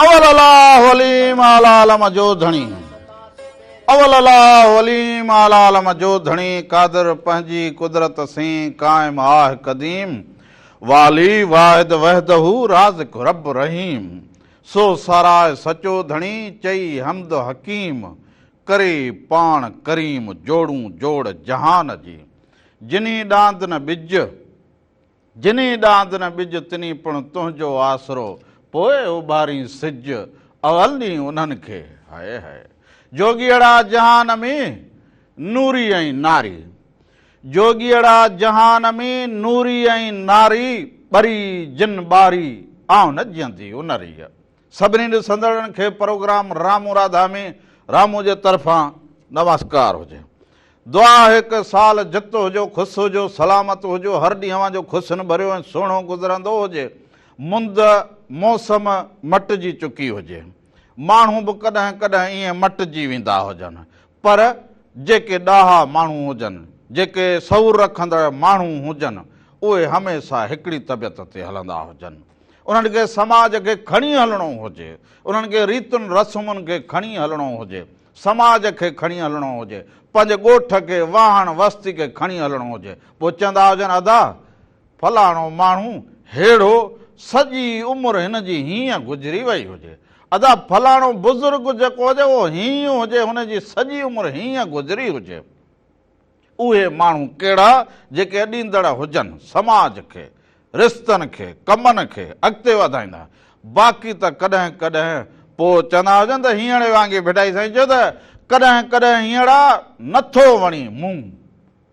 اول الله عليم اعلي عالم جو ڌڻي اول الله عليم اعلي عالم جو ڌڻي قادر پنهنجي قدرت سين قائم آه قديم والي واحد وحده رازق رب رحيم سو ساراهه سچو ڌڻي چئي حمد حڪيم ڪري پاڻ ڪريم جوڙون جوڙ جهان جي جنهي ڏاند نه ٻج جنهي ڏاند نه ٻج تنهي پڻ تنهنجو آسرو پوء اڀارين سج اول ڏينهن انهن کي هاء هاء جوڳيئڙا جهان ۾ نوري ۽ ناري جوڳيئڙا جهان ۾ نوري ۽ ناري ٻري جن ٻاري آئون نه جيئندي ان ريء. سڀني ڏسندڙن کي پروگرام رامو راڌا ۾ رامو جي طرفان نمسڪار هجي. دعا آهي ڪه سال جت هجو، خوش هجو، سلامت هجو، هر ڏينهن اوهان جو خوشين ڀريو ۽ سهڻو گذرندو هجي. مند، موسم، مٽجي چڪي هجي. ماڻهو به ڪڏهن ڪڏهن ائين مٽجي ويندا هجن. پر جيڪي ڏاها ماڻهو هجن، جيڪي شعور رکندڙ ماڻهو هجن، اهي هميشه هڪڙي طبيعت تي هلندا هجن. انهن کي سماج کي کڻي هلڻو هجي، انهن کي ريتن رسمن کي کڻي هلڻو هجي، سماج کي کڻي هلڻو هجي، پنهنجي ڳوٺ کي، واهڻ وستي کي کڻي هلڻو هجي. پوء چوندا هجن ادا! فلاڻو ماڻهو ههڙو، سڄي عمر هن جي هيئن گذري وئي هجي. ادا! فلاڻو بزرگ جيڪو هجي اهو هيئن هجي، هن جي سڄي عمر هيئن گذري هجي. اهي ماڻهو ڪهڙا جيڪي اڏيندڙ هجن سماج کي، رشتن کي، ڪمن کي اڳتي وڌائيندا. باقي ته ڪڏهن ڪڏهن پوء چوندا هجن ته هينئڙي وانگي ڀٽائي سائين چيو ته ڪڏهن ڪڏهن هينئڙا نٿو وڻي مون.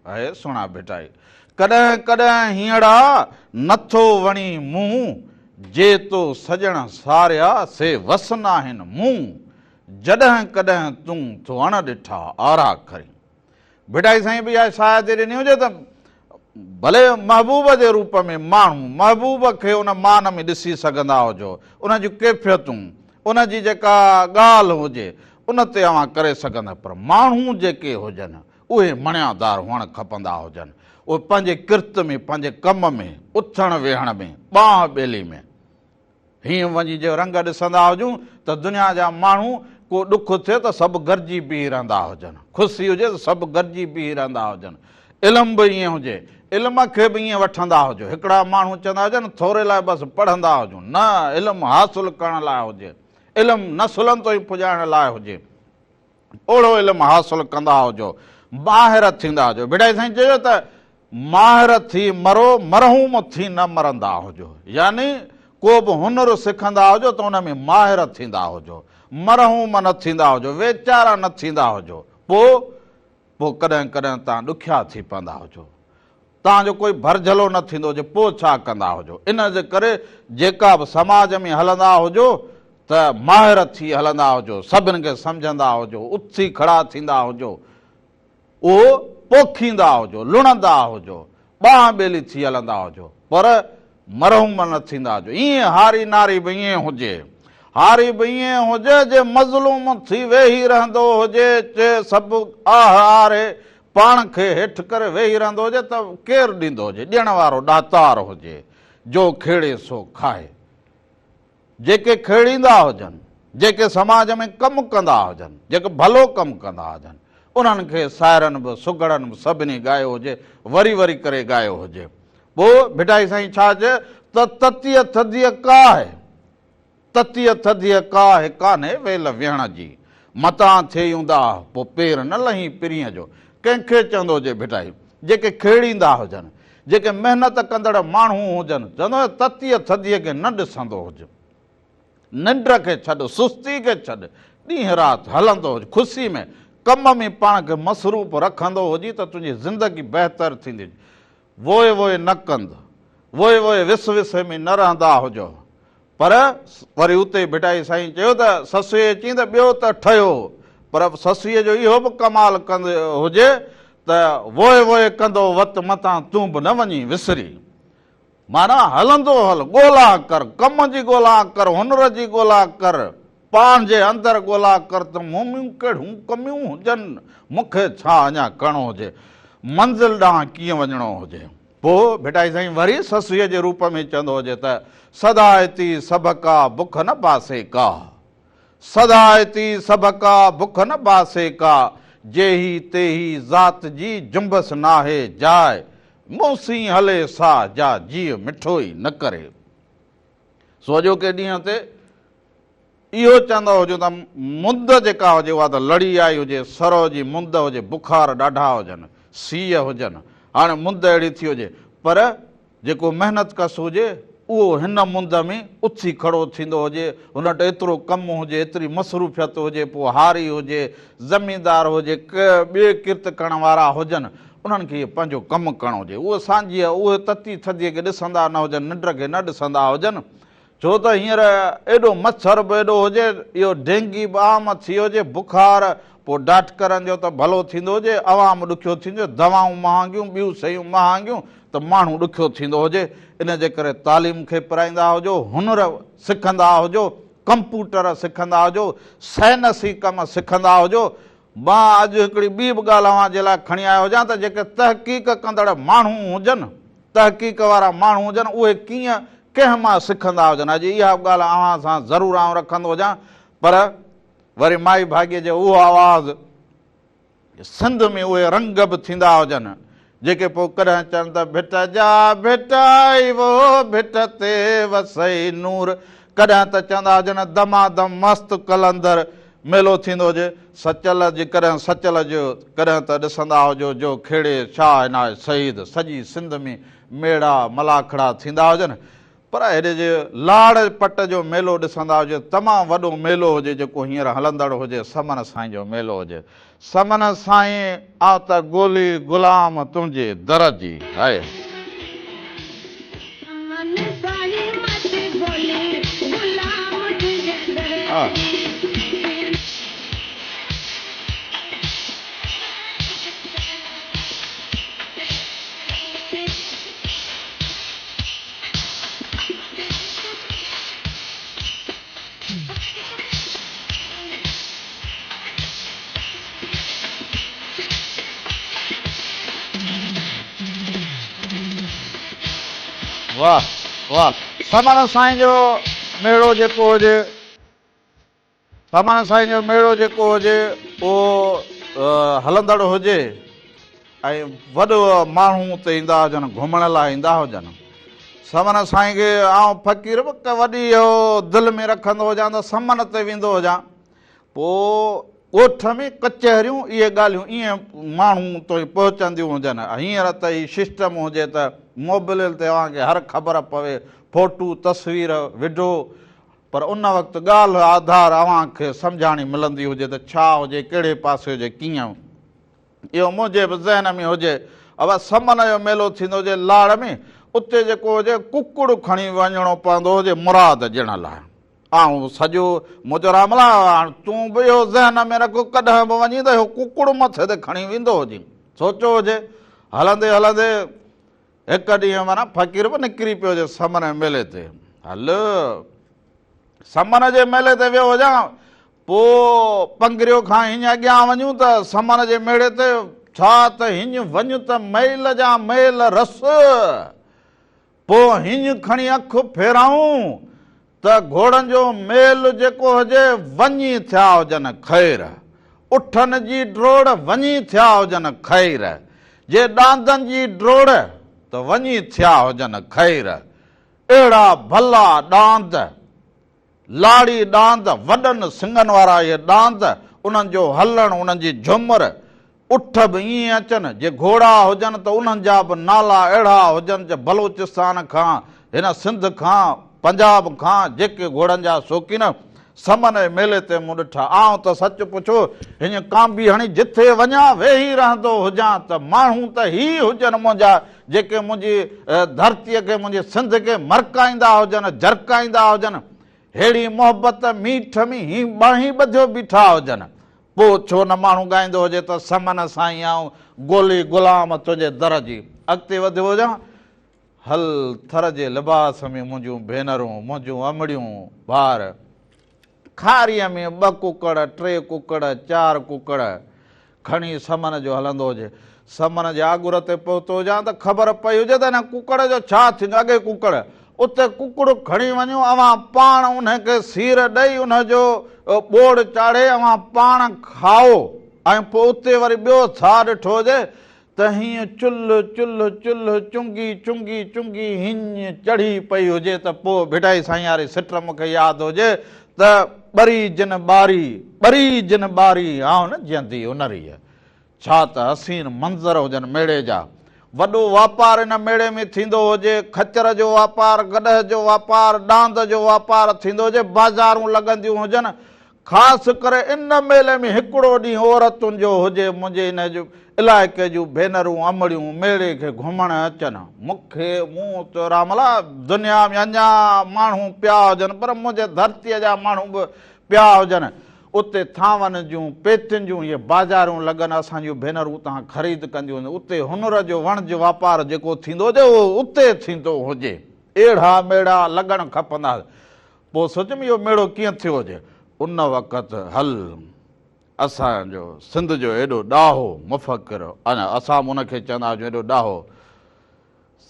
اي سهڻا ڀٽائي! ڪڏهن ڪڏهن هينئڙا نٿو وڻي مون، جي تو سڄڻ ساريا سي وس ناهن مون، جڏهن ڪڏهن تون ٿو اڻ ڏٺا آرا کرين. ڀٽائي سائين به اها شاهدي ڏني هجي ته ڀلي محبوب جي روپ ۾ ماڻهو محبوب کي ان مان ۾ ڏسي سگهندا هجو، ان جون ڪيفيتون، ان جي جيڪا ڳالهه هجي، ان تي اوهان ڪري سگهندا پر ماڻهو جيڪي هجن اهي مڻيادار هئڻ کپندا هجن. اهي پنهنجي ڪرت ۾، پنهنجي ڪم ۾، اٿڻ ويهڻ ۾، ٻانهن ٻيلي ۾. هيئن وڃي جي رنگ ڏسندا هجون ته دنيا جا ماڻهو ڪو ڏک ٿئي ته سڀ گڏجي بيهي رهندا هجن، خوشي هجي ته سڀ گڏجي بيهي رهندا هجن. علم به ائين هجي، علم کي به ائين وٺندا هجو. هڪڙا ماڻهو چوندا هجن ٿوري لاء بس پڙهندا هجون، نه علم حاصل ڪرڻ لاء هجي، علم نسلن تائين پڄائڻ لاء هجي. اوڙو علم حاصل ڪندا هجو، ماهر ٿيندا هجو. ڀٽائي سائين چيو ته ماهر ٿي مرو، مرحوم ٿي نه مرندا هجو. يعني ڪو به هنر سکندا هجو ته ان ۾ ماهر ٿيندا هجو، مرحوم نه ٿيندا هجو، ويچارا نه ٿيندا هجو. پوء پوء ڪڏهن ڪڏهن توهان ڏکيا ٿي پوندا هجو. توهان جو ڪوئي ڀرجهلو نه ٿيندو هجي، پوء ڇا ڪندا هجو؟ ان جي ڪري جيڪا به سماج ۾ هلندا هجو ته ماهر ٿي هلندا هجو، سڀن کي سمجهندا هجو، اٿي کڙا ٿيندا هجو، اهو پوکيندا هجو، لڻندا هجو، ٻانهن ٻيلي ٿي هلندا هجو، پر مرحوم نه ٿيندا هجو. ائين هاري ناري به ائين هجي. هاري به ائين هجي جي مظلوم ٿي ويهي رهندو هجي، چي سڀ آهه آري پاڻ کي هيٺ ڪري ويهي رهندو هجي ته ڪير ڏيندو هجي، ڏيڻ وارو ڏاتار هجي، جو کيڙي سو کائي. جيڪي کيڙيندا هجن، جيڪي سماج ۾ ڪم ڪندا هجن، جيڪي ڀلو ڪم ڪندا هجن، انهن کي سائرن به سگهڙن به سڀني ڳايو هجي، وري وري ڪري ڳايو هجي. پوء ڀٽائي سائين ڇا چيو ته تتيء ٿڌيء ڪاهه، تتيء ٿڌيء ڪاهه ڪانهي ويل ويهڻ جي، متان ٿئي اونداهه، پوء پير نه لهين پرينء جو. ڪنهن کي چوندو هجي ڀٽائي؟ جيڪي کيڙيندا هجن، جيڪي محنت ڪندڙ ماڻهو هجن، چوندو هجي تتيء ٿڌيء کي نه ڏسندو هج. ننڊ کي ڇڏ، سستي کي ڇڏ، ڏينهن رات هلندو هج، خوشي ۾، ڪم ۾ پاڻ کي مصروف رکندو هجين ته تنهنجي زندگي بهتر ٿيندي. ووء ووء نه ڪند، ووء ووء وس وس ۾ نه رهندا هجو. پر وري اتي ڀٽائي سائين چيو ته سسئيء چين ته ٻيو ته ٺهيو، پر سسئيء جو اهو به ڪمال ڪند هجي ته ووء ووء ڪندو وت متان تون به نه وڃين وسري. معنيٰ هلندو هل، ڳولا ڪر، ڪم جي ڳولا ڪر، هنر جي ڳولا ڪر، پنهنجي اندر ڳولا ڪر ته مون ۾ ڪهڙيون ڪميون هجن، مون کي ڇا اڃا ڪرڻو هجي، منزل ڏانهن ڪيئن وڃڻو هجي. پوء ڀٽائي سائين وري سسئيء جي روپ ۾ چوندو هجي ته، سدائتي سڀڪا بک نه باسي ڪا، سدائتي سڀڪا بک نه باسي ڪا، جيهي تيهي ذات جي جنبس ناهي جاء، مون سين هلي سا جا جيء مٺو ئي نه ڪري. سو اڄوڪي ڏينهن تي اهو چوندا هجون ته مند جيڪا هجي اها ته لڙي آئي هجي، سرء جي مند هجي، بخار ڏاڍا هجن، سيء هجن، هاڻي مند اهڙي ٿي هجي، پر جيڪو محنت ڪش هجي اهو هن مند ۾ اٿي کڙو ٿيندو هجي، هن وٽ ايترو ڪم هجي، ايتري مصروفيت هجي، پوء هاري هجي، زميندار هجي، ٻي ڪرت ڪرڻ وارا هجن، انهن کي اهو پنهنجو ڪم ڪرڻو هجي. اهي سانجهيء، اهي تتي ٿڌيء کي ڏسندا نه هجن، ننڊ کي نه ڏسندا هجن، ڇو ته هينئر ايڏو مڇر به ايڏو هجي، اهو ڊينگي به عام ٿي هجي، بخار، پوء ڊاڪٽرن جو ته ڀلو ٿيندو هجي، عوام ڏکيو ٿيندو، دوائون مهانگيون، ٻيون شيون مهانگيون ته ماڻهو ڏکيو ٿيندو هجي، ان جي ڪري تعليم کي پرائيندا هجو، هنر سکندا هجو، ڪمپوٽر سکندا هجو، سائنسي ڪم سکندا هجو. مان اڄ هڪڙي ٻي به ڳالهه اوهان جي لاء کڻي آيو هجان ته جيڪي تحقيق ڪندڙ ماڻهو هجن، تحقيق وارا ماڻهو هجن اهي ڪيئن ڪنهن مان سکندا هجن اڄ اها به ڳالهه اوهان سان ضرور آئون رکندو هجان پر وري مائي ڀاڳيء جو اهو آواز سنڌ ۾ اهي رنگ به ٿيندا هجن جيڪي پوء ڪڏهن چون ته ڀٽ جا ڀٽائي وو ڀٽ تي وسئي نور ڪڏهن ته چوندا هجن دمادم مست قلندر ميلو ٿيندو هجي سچل جي ڪڏهن سچل جو ڪڏهن ته ڏسندا هجو جو کهڙي شاهه عنايت شهيد سڄي سنڌ ۾ ميڙا ملاکڙا ٿيندا هجن پر هيڏي جي لاڙ پٽ جو ميلو ڏسندا هجو تمام وڏو ميلو هجي جيڪو هينئر هلندڙ هجي سمن سائين جو ميلو هجي سمن سائين آ ته گولي غلام تنهنجي در جي هاء. سمن سائين مان ته گولي غلام تنهنجي در جي. واه واه سمن سائين جو ميڙو جيڪو هجي سمن سائين جو ميڙو جيڪو هجي اهو هلندڙ هجي ۽ وڏو ماڻهو اتي ايندا هجن گهمڻ لاء ايندا هجن سمن سائين کي آئون فقير به وڏي اهو دل ۾ رکندو هجان ته سمن تي ويندو هجان پوء ڳوٺ ۾ ڪچهريون اهي ڳالهيون ائين ماڻهو تائين پهچنديون هجن هينئر ته هي سسٽم هجي ته موبليل تي اوهان کي هر خبر پوي فوٽو تصوير وڊيو پر ان وقت ڳالهه آڌار اوهان کي سمجهاڻي ملندي هجي ته ڇا هجي ڪهڙي پاسي هجي ڪيئن اهو منهنجي به ذهن ۾ هجي. ابا سمن جو ميلو ٿيندو هجي لاڙ ۾، اتي جيڪو هجي ڪڪڙ کڻي وڃڻو پوندو هجي مراد ڏيڻ لاء. آئون سڄو منهنجو راملا هاڻ تون به اهو ذهن ۾ رک ڪڏهن به وڃين ته اهو ڪڪڙ مٿي تي کڻي ويندو هجين. سوچيو هجي. هلندي هلندي هڪ ڏينهن معنيٰ فقير به نڪري پيو هجي سمن جي ميلي تي. هل سمن جي ميلي تي ويو هجان. پوء پنگريو کان هينئن اڳيان وڃون ته سمن جي ميڙي تي ڇا ته هينئن وڃ ته ميل جا ميل رس. پوء هينئن کڻي اک ڦيرائون ته گهوڙن جو ميل جيڪو هجي وڃي ٿيا هجن خير. اٺن جي ڊوڙ وڃي ٿيا هجن خير. جي ڏاندن جي ڊوڙ ته وڃي ٿيا هجن خير. اهڙا ڀلا ڏاند. لاڙي ڏاند، وڏن سڱن وارا اهي ڏاند، انهن جو هلڻ، انهن جي جهمر، اٺ به ائين اچن، جي گهوڙا هجن ته انهن جا به نالا اهڙا هجن جو بلوچستان کان، هن سنڌ کان، پنجاب کان جيڪي گهوڙن جا شوقين سمن جي ميلي تي مون ڏٺا. آئون ته سچ پڇو هينئن ڪانبي هڻي جٿي وڃان ويهي رهندو هجان ته ماڻهو ته هي هجن منهنجا جيڪي منهنجي ڌرتيء کي، منهنجي سنڌ کي مرڪائيندا هجن، جرڪائيندا هجن، ههڙي محبت ميٺ ۾ هي ٻانهين ٻڌيو بيٺا هجن، پوء ڇو نه ماڻهو ڳائيندو هجي ته سمن سائين آئون گولي غلام تنهنجي در جي. اڳتي وڌيو هجان، هل ٿر جي لباس ۾ منهنجون ڀينرون، منهنجون امڙيون، ڀائر. کاريء ۾ ٻه ڪڪڙ، ٽي ڪڪڙ، چار ڪڪڙ کڻي سمن جو هلندو هجي. سمن جي آڳر تي پهتو هجان ته خبر پئي هجي ته هن ڪڪڙ جو ڇا ٿيندو. اڳي ڪڪڙ اتي ڪڪڙ کڻي وڃو، اوهان پاڻ ان کي سير ڏئي ان جو ٻوڙ چاڙهي اوهان پاڻ کائو ۽ پوء اتي وري ٻيو ڇا ڏٺو هجي ته هيئن چلهه چلهه چلهه چونگي چونگي چونگي هڃ چڙهي پئي هجي ته پوء ڀٽائي سائين واري سٽ مون کي ياد هجي ته ٻري جن ٻاري، ٻري جن ٻاري، آئون نه جيئندي ان ريء. ڇا ته حسين منظر هجن ميڙي جا. وڏو واپار ان ميڙي ۾ ٿيندو هجي، خچر جو واپار، گڏهه جو واپار، ڏاند جو واپار ٿيندو هجي، بازارون لڳنديون هجن، خاص ڪري ان ميلي ۾ هڪڙو ڏينهن عورتن جو هجي، منهنجي ان علائقي جون ڀينرون امڙيون ميڙي کي گهمڻ اچن. مون کي مون چيو راملا دنيا ۾ اڃا ماڻهو پيا هجن پر منهنجي ڌرتيء جا ماڻهو به پيا هجن. اتي ٿانون جون، پيتين جون اهي بازارون لڳن، اسان جون ڀينرون اتان خريد ڪنديون هجن. اتي هنر جو وڻج واپار جيڪو ٿيندو هجي اهو اتي ٿيندو هجي. اهڙا ميڙا لڳڻ کپندا. پوء سوچيم اهو ميڙو ڪيئن ٿيو هجي. ان وقت هل اسان جو سنڌ جو ايڏو ڏاهو مفڪر ۽ اسان به ان کي چوندا هجون ايڏو ڏاهو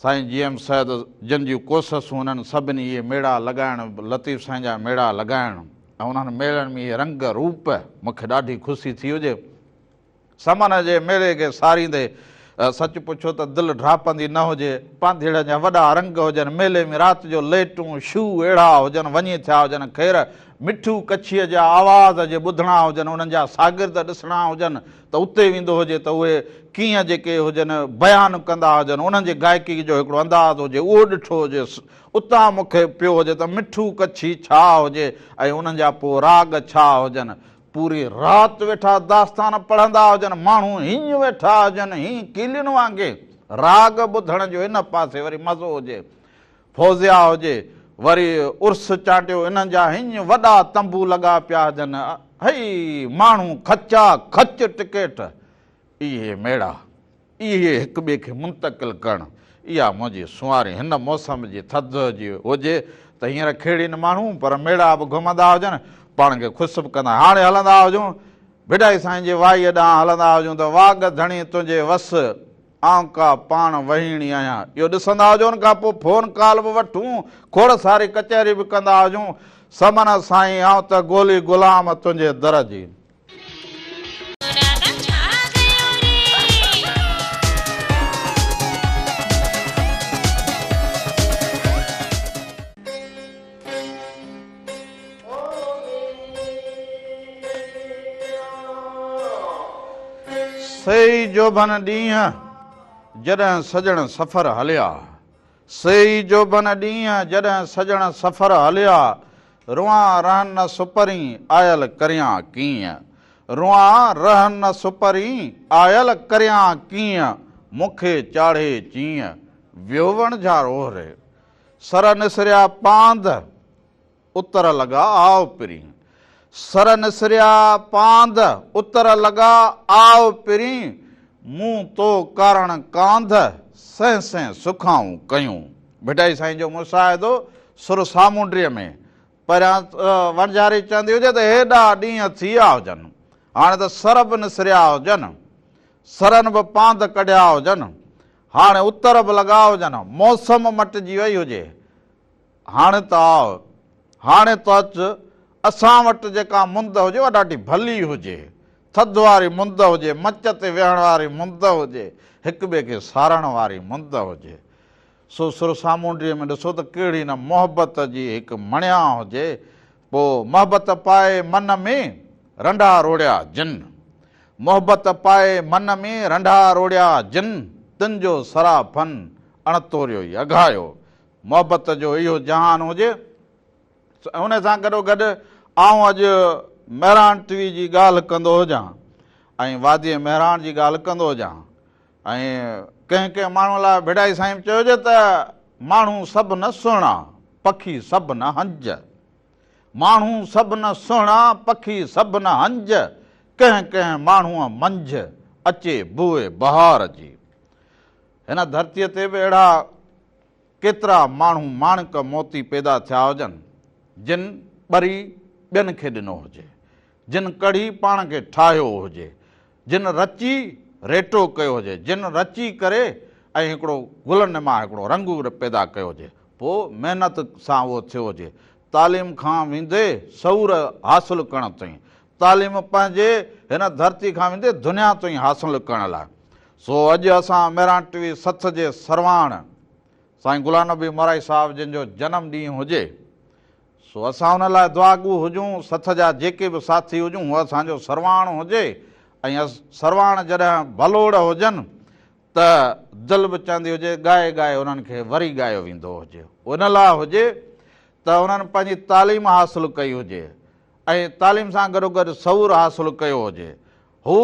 سائين جي ايم سيد جن جون ڪوششون انهن سڀني اهي ميڙا لڳائڻ لطيف سائين جا ميڙا لڳائڻ ۽ انهن ميڙن ۾ اهي رنگ روپ مون کي ڏاڍي خوشي ٿي هجي. سمن جي ميڙي کي ساريندي سچ پڇو ته دل ڍاپندي نه هجي. پانڌيئڙن جا وڏا رنگ هجن، ميلي ۾ رات جو ليٽون، شو اهڙا هجن، وڃي ٿيا هجن خير، مٺو ڪڇيء جا آواز جي ٻڌڻا هجن، انهن جا شاگرد ڏسڻا هجن ته اتي ويندو هجي ته اهي ڪيئن جيڪي هجن بيان ڪندا هجن، انهن جي گائڪي جو هڪڙو انداز هجي، اهو ڏٺو هجي، اتان مون کي پيو هجي ته مٺو ڪڇي ڇا هجي ۽ انهن جا پوء راڳ ڇا هجن. پوري رات ويٺا داستان پڙهندا هجن، ماڻهو هينئن ويٺا هجن، هينئن ڪيلين وانگي راڳ ٻڌڻ جو ان پاسي وري مزو هجي، فوزيا هجي، وري عرس چانڊيو انهن جا هينئن وڏا تنبو لڳا پيا هجن، هئي ماڻهو کچا کچ ٽڪيٽ، اهي ميڙا. اهي هڪ ٻئي کي منتقل ڪرڻ، اها منهنجي سنواري هن موسم جي ٿڌ جي هجي ته هينئر کيڙين ماڻهو پر ميڙا به گهمندا هجن، پاڻ کي خوش به ڪندا. هاڻي هلندا هجون، ڀٽائي سائين جي وائيء ڏانهن هلندا هجون ته واڳ ڌڻي تنهنجي وس، آئون ڪا پاڻ وهيڻي آهيان. اهو ڏسندا هجون، ان کان پوء فون ڪال به وٺون، کوڙ ساري ڪچهري به ڪندا هجون. سمن سائين آئون ته گولي غلام تنهنجي در جي. سي جوڀن ڏينهن جڏهن سڄڻ سفر هليا. سي جوڀن ڏينهن جڏهن سڄڻ سفر هليا، روئان رهن نه سپرين آيل ڪريان ڪيئن. روئان رهن نه سپرين آيل ڪريان ڪيئن، مون کي چاڙهي چيئن ويو وڻجهار اوهري. سر نسريا پاند اتر لڳا آء پرين. سر نسريا پاند اتر لڳا آء پرين، مون تو ڪارڻ ڪانڌ سهن سهن سکائون ڪيون. ڀٽائي سائين جو مشاهدو سر سامونڊيء ۾ پريان وڻجاري چوندي هجي ته هيڏا ڏينهن ٿي ويا هجن، هاڻي ته سر به نسريا هجن، سرن به پاند ڪڍيا هجن، هاڻي اتر به لڳا هجن، موسم مٽجي وئي هجي، هاڻي ته آء، هاڻي ته اچ، اسان وٽ جيڪا مند هجي اها ڏاڍي ڀلي هجي، ٿڌ واري مند هجي، مچ تي ويهڻ واري مند هجي، هڪ ٻئي کي سارڻ واري مند هجي. سو سر سامونڊيء ۾ ڏسو ته ڪهڙي نه محبت جي هڪ مڻيا هجي، پوء محبت پائي من ۾ رنڍا روڙيا جن، محبت پائي من ۾ رنڍا روڙيا جن، تن جو سراپن اڻ توريو ئي اگهايو. محبت جو اهو جهان هجي. ان سان گڏوگڏ آئون اڄ مهراڻ ٽي وي جي ڳالهه ڪندو هجان ۽ واديء مهراڻ جي ڳالهه ڪندو هجان ۽ ڪنهن ڪنهن ماڻهوء لاء ڀٽائي سائين به چيو هجي ته ماڻهو سڀ نه سهڻا، پکي سڀ نه هنج. ماڻهو سڀ نه سهڻا، پکي سڀ نه هنج، ڪنهن ڪنهن ماڻهوء منجهه اچي بوء بهار جي. هن ڌرتيء تي به اهڙا ڪيترا ماڻهو ماڻڪ موتي پيدا ٿيا هجن، جن ٻري ٻين کي ڏنو هجي، جن ڪڙهي پاڻ کي ٺاهيو هجي، جن رچي ريٽو ڪيو هجي، جن رچي ڪري ۽ هڪڙو گلن مان هڪڙو رنگ پيدا ڪيو هجي، پوء محنت سان اهو ٿيو هجي. تعليم کان ويندي شعور حاصل ڪرڻ تائين، تعليم پنهنجي هن ڌرتي کان ويندي دنيا تائين حاصل ڪرڻ لاء. سو اڄ اسان مهراڻ ٽي وي سٿ جي سرواڻ سائين غلام نبي مورائي صاحب جن جو جنم ڏينهن هجي، سو اسان ان لاء دعاگو هجون، سٿ جا جيڪي به ساٿي هجون، هو اسان جو سرواڻ هجي ۽ سرواڻ جڏهن ڀلوڙ هجن ته دل به چوندي هجي ڳائي ڳائي انهن کي وري ڳايو ويندو هجي. ان لاء هجي ته انهن پنهنجي تعليم حاصل ڪئي هجي ۽ تعليم سان گڏوگڏ شعور حاصل ڪيو هجي. هو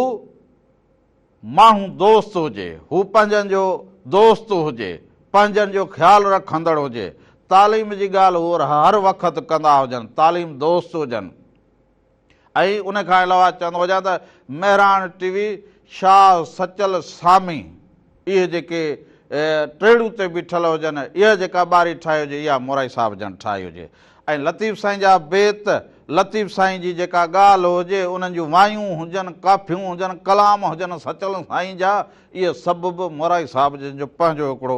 ماڻهو دوست هجي، هو پنهنجن جو دوست هجي، پنهنجن جو خيال رکندڙ هجي، تعليم جي ڳالهه هو هر وقت ڪندا هجن، تعليم دوست هجن ۽ ان کان علاوه چوندو هجان ته مهراڻ ٽي وي، شاهه سچل سامي اهي جيڪي ٽيڙو تي بيٺل هجن، اها جيڪا ٻاري ٺاهي هجي اها مورائي صاحب جن ٺاهي هجي ۽ لطيف سائين جا بيت، لطيف سائين جي جيڪا ڳالهه هجي، انهن جون وايون هجن، ڪافيون هجن، ڪلام هجن سچل سائين جا، اهي سڀ به مورائي صاحب جن جو پنهنجو هڪڙو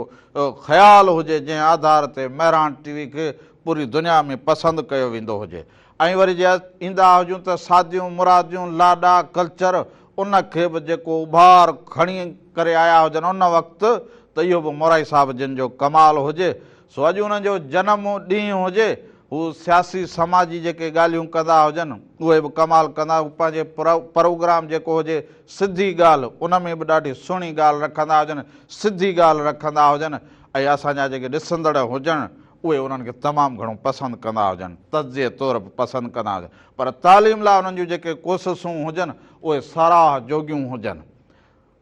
خيال هجي، جنهن آڌار تي مهراڻ ٽي وي کي پوري دنيا ۾ پسند ڪيو ويندو هجي. ۽ وري جي ايندا هجون ته ساديون مراديون لاڏا ڪلچر ان کي به جيڪو اڀار کڻي ڪري آيا هجن ان وقت ته اهو به مورائي صاحب جن جو ڪمال هجي. سو اڄ انهن جو جنم ڏينهن هجي، هو سياسي سماجي جيڪي ڳالهيون ڪندا هجن اهي به ڪمال ڪندا، هو پنهنجي پروگرام جيڪو هجي سڌي ڳالهه ان ۾ به ڏاڍي سهڻي ڳالهه رکندا هجن، سڌي ڳالهه رکندا هجن ۽ اسان جا جيڪي ڏسندڙ هجن اهي انهن کي تمام گهڻو پسند ڪندا هجن، تجزيي طور به پسند ڪندا هجن، پر تعليم لاء انهن جون جيڪي ڪوششون هجن اهي ساراهه جوڳيون هجن.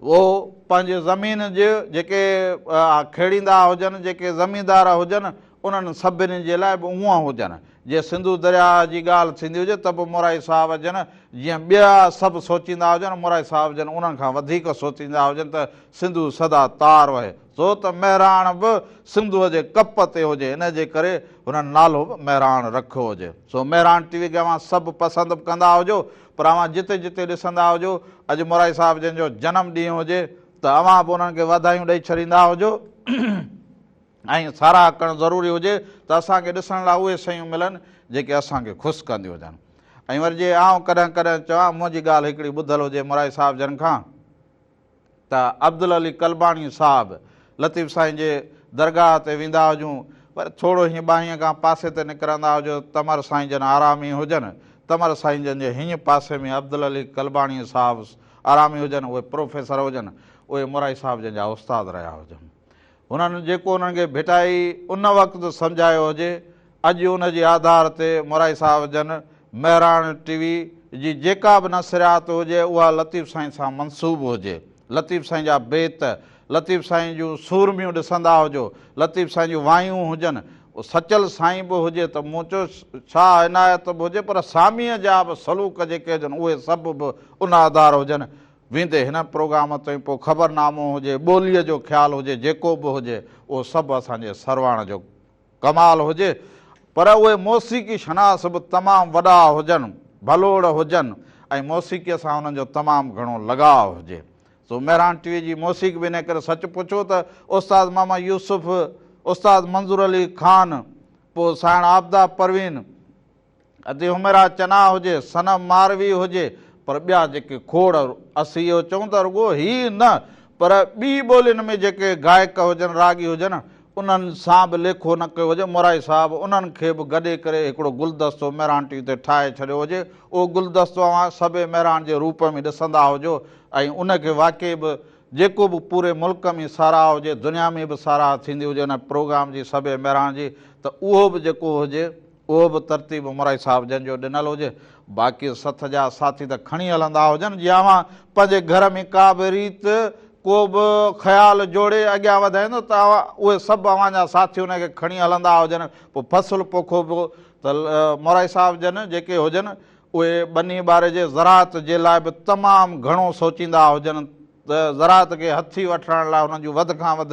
اهو پنهنجي زمين جي جيڪي کيڙيندا هجن، جيڪي زميندار هجن، انهن سڀني جي لاء به اونهون هجن. جي سنڌو درياهه جي ڳالهه ٿيندي هجي ته به مورائي صاحب جن جيئن ٻيا سڀ سوچيندا هجن، مورائي صاحب جن انهن کان وڌيڪ سوچيندا هجن ته سنڌو سدا تار وهي. ڇو ته مهراڻ به سنڌوء جي ڪپ تي هجي، ان جي ڪري هنن نالو به مهراڻ رکيو هجي. سو مهراڻ ٽي وي کي اوهان سڀ پسند به ڪندا هجو، پر اوهان جتي جتي ڏسندا هجو، اڄ مورائي صاحب جن جو جنم ڏينهن هجي ته اوهان به انهن کي واڌايون ڏئي ڇڏيندا هجو ۽ ساراهه ڪرڻ ضروري هجي ته اسان کي ڏسڻ لاء اهي شيون ملن جيڪي اسان کي خوش ڪنديون هجن. ۽ وري جي آئون ڪڏهن ڪڏهن چوان منهنجي ڳالهه هڪڙي ٻڌل هجي مورائي صاحب جن کان، ته عبدالعلي قلباڻي صاحب لطيف سائين جي درگاهه تي ويندا هجون پر ٿورو هيئن ٻانهينء کان پاسي تي نڪرندا هجو تمر سائين جن آرامي هجن تمر سائين جن جي هينئن پاسي ۾ عبدالعلي قلباڻي صاحب آرامي هجن اهي پروفيسر هجن اهي مورائي صاحب جن جا استاد رهيا هجن هنن جيڪو انهن کي ڀٽائي ان وقت سمجهايو هجي، اڄ ان جي آڌار تي مورائي صاحب جن مهراڻ ٽي وي جي جيڪا به نشريات هجي اها لطيف سائين سان منسوب هجي. لطيف سائين جا بيت، لطيف سائين جون سورميون ڏسندا هجو، لطيف سائين جون وايون هجن، سچل سائين به هجي ته مون چيو شاهه عنايت به هجي پر ساميء جا به سلوڪ جيڪي هجن اهي سڀ به ان آڌار هجن. ويندي هن پروگرام تائين پوء خبرنامو هجي، ٻوليء جو خيال هجي، جيڪو به هجي، اهو سڀ اسان جي سرواڻ جو ڪمال هجي. پر اهي موسيقي شناس به تمام وڏا هجن، ڀلوڙ هجن ۽ موسيقيء سان انهن جو تمام گهڻو لڳاء هجي. سو مهراڻ ٽي وي جي موسيقي به انهيء ڪري سچ پڇو ته استاد ماما يوسف، استاد منظور علي خان، پوء سائڻ عابده پروين، ادي حميرا چنا هجي، صنم ماروي هجي، پر ٻيا جيڪي کوڙ، اسين اهو چئون ته رڳو هي نه پر ٻي ٻولين ۾ جيڪي گائڪ هجن، راڳي هجن، انهن سان به ليکو نه ڪيو هجي، مورائي صاحب انهن کي به گڏي ڪري هڪڙو گلدستو مهراڻ ٽي وي تي ٺاهي ڇڏيو هجي، اهو گلدستو اوهان سڀئي مهراڻ جي روپ ۾ ڏسندا هجو ۽ ان کي واقعي به جيڪو به پوري ملڪ ۾ ساراهه هجي، دنيا ۾ به ساراهه ٿيندي هجي ان پروگرام جي سڀئي مهراڻ جي ته اهو به جيڪو هجي، اهو به ترتيب مورائي صاحب جن جو ڏنل هجي، باقي سٿ جا ساٿي ته کڻي هلندا هجن، جي اوهان پنهنجي گهر ۾ ڪا به ريت، ڪو به خيال جوڙي اڳيان وڌائيندو ته اهي سڀ اوهان جا ساٿي ان کي کڻي هلندا هجن، پوء فصل پوکو به ته مورائي صاحب جن جيڪي هجن اهي ٻني ٻاري جي زراعت جي لاء به تمام گهڻو سوچيندا هجن ته زراعت کي هٿي وٺرائڻ لاء انهن جون وڌ کان وڌ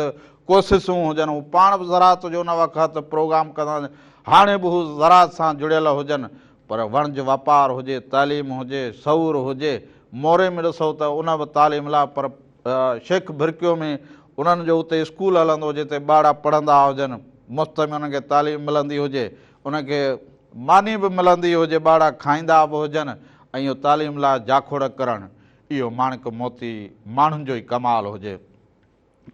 ڪوششون هجن، هو پاڻ به زراعت جو ان وقت پروگرام ڪندا هجن، هاڻي به هو زراعت سان جڙيل هجن، پر وڻج واپار هجي، تعليم هجي، شعور هجي، موري ۾ ڏسو ته ان به تعليم لاء پر شيخ ڀرڪيو ۾ انهن جو اتي اسڪول هلندو هجي، اتي ٻارڙا پڙهندا هجن، مفت ۾ انهن کي تعليم ملندي هجي، انهن کي ماني به ملندي هجي، ٻارڙا کائيندا به هجن ۽ اهو تعليم لاء جاکوڙ ڪرڻ اهو ماڻڪ موتي ماڻهن جو ئي ڪمال هجي.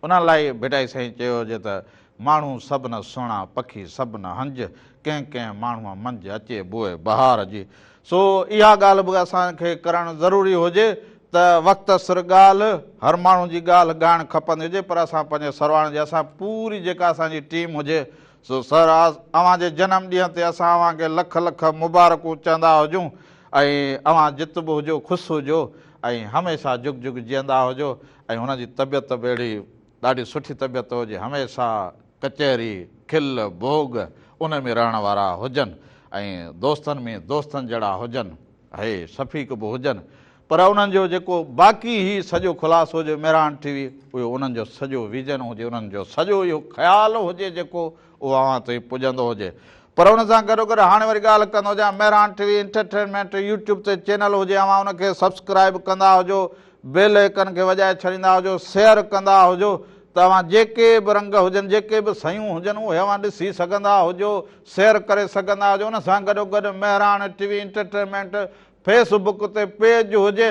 انهن لاء ئي ڀٽائي سائين چيو هجي ته، ماڻهو سڀ نه سهڻا، پکي سڀ نه هنج، ڪنهن ڪنهن ماڻهوء منجهه اچي بوء بهار جي. سو اها ڳالهه به اسان کي ڪرڻ ضروري هجي ته وقت سر ڳالهه، هر ماڻهو جي ڳالهه ڳائڻ کپندي هجي پر اسان پنهنجي سرواڻ جي اسان پوري جيڪا اسان جي ٽيم هجي سو سر اوهان جي جنم ڏينهن تي اسان اوهان کي لک لک مبارڪون چوندا هجون ۽ اوهان جت به هجو خوش هجو ۽ هميشه جگ جگ جيئندا هجو ۽ هن جي طبيعت به اهڙي ڏاڍي سٺي طبيعت هجي هميشه ڪچهري کل ڀوڳ ان ۾ رهڻ وارا هجن ۽ دوستن ۾ دوستن جهڙا هجن هي شفيق به هجن پر انهن جو جيڪو باقي هي سڄو خلاصو هجي مهراڻ ٽي وي اهو انهن جو سڄو ويزن هجي انهن جو سڄو اهو خيال هجي جيڪو اهو اوهان تائين پڄندو هجي پر ان سان گڏو گڏ هاڻي وري ڳالهه ڪندو هجان Mehran T V entertainment YouTube تي چينل هجي اوهان ان کي سبسڪرائب ڪندا هجو بيل آئيڪن کي وڄائي ڇڏيندا هجو شيئر ڪندا هجو ته اوهان جيڪي به رنگ هجن جيڪي به شيون هجن اهي اوهان ڏسي سگهندا هجو شيئر ڪري سگهندا هجو ان سان گڏو گڏ Mehran T V entertainment Facebook تي پيج هجي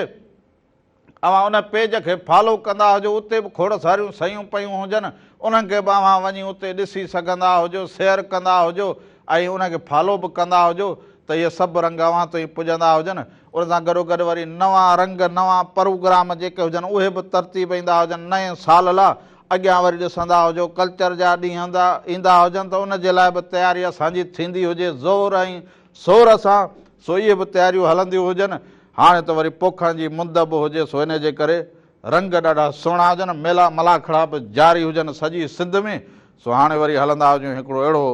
اوهان ان پيج کي فالو ڪندا هجو اتي به کوڙ ساريون شيون پيون هجن انهن کي به اوهان وڃي اتي ڏسي سگهندا هجو شيئر ڪندا هجو ۽ ان کي فالو به ڪندا هجو ته اهي سڀ رنگ اوهان تائين پڄندا هجن ان سان گڏو گڏ وري نوان رنگ نوان پروگرام جيڪي هجن اهي به ترتيب ايندا هجن نئين سال لا اڳيان وري ڏسندا هجو ڪلچر جا ڏينهن ايندا هجن ته ان جي لاء به تياري اسان جي ٿيندي هجي زور ۽ شور سان، سو اهي به تياريون هلنديون هجن. هاڻي ته وري پوکڻ جي مند به هجي، سو انهيء جي ڪري رنگ ڏاڍا سهڻا هجن، ميلا ملاکڙا به جاري هجن سڄي سنڌ ۾، سو هاڻي وري هلندا هجون هڪڙو اهڙو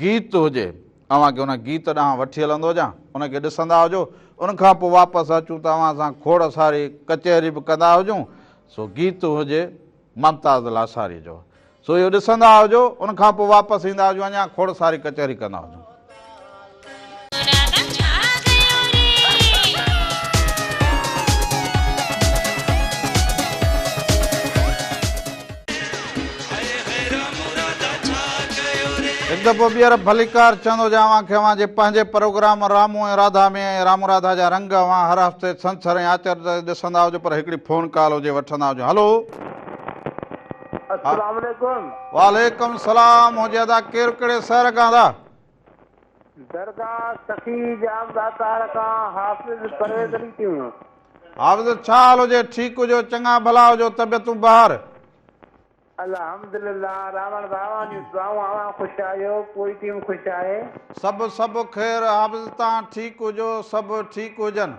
گيت هجي، اوهان کي ان گيت ڏانهن وٺي هلندو هجان، ان کي ڏسندا هجو، ان کان پوء واپس اچون ته اوهان سان کوڙ ساري ڪچهري به ڪندا هجون، سو گيت هجي ممتاز لاشاري جو. سو اهو ڏسندا هجو، ان کان پوء واپس ايندا هجون اڃا کوڙ ساري ڪچهري ڪندا هجون. هڪ دفعو ٻيهر ڀليڪار چوندو هجان اوهان کي اوهان جي پنهنجي پروگرام رامو ۽ راڌا ۾ ۽ رامو راڌا جا رنگ اوهان هر هفتي ڇنڇر ۽ آچر تي ڏسندا هجو پر هڪڙي فون ڪال هجي وٺندا هجون هلو. السلام عليڪم. وعليڪم السلام هجي ادا ڪير ڪهڙي شهر کان ادا. درگاهه سخي ڄام ڏاتار کان حافظ پرويز علي تيوڻ. حافظ ڇا حال هجي ٺيڪ هجو چڱا ڀلا هجو طبيعتون بهار. الحمدلله راوڻ ڀاء اوهان جون دعائون اوهان خوش آهيو پوري ٽيم خوش آهي. سڀ سڀ خير حافظ توهان ٺيڪ هجو سڀ ٺيڪ هجن.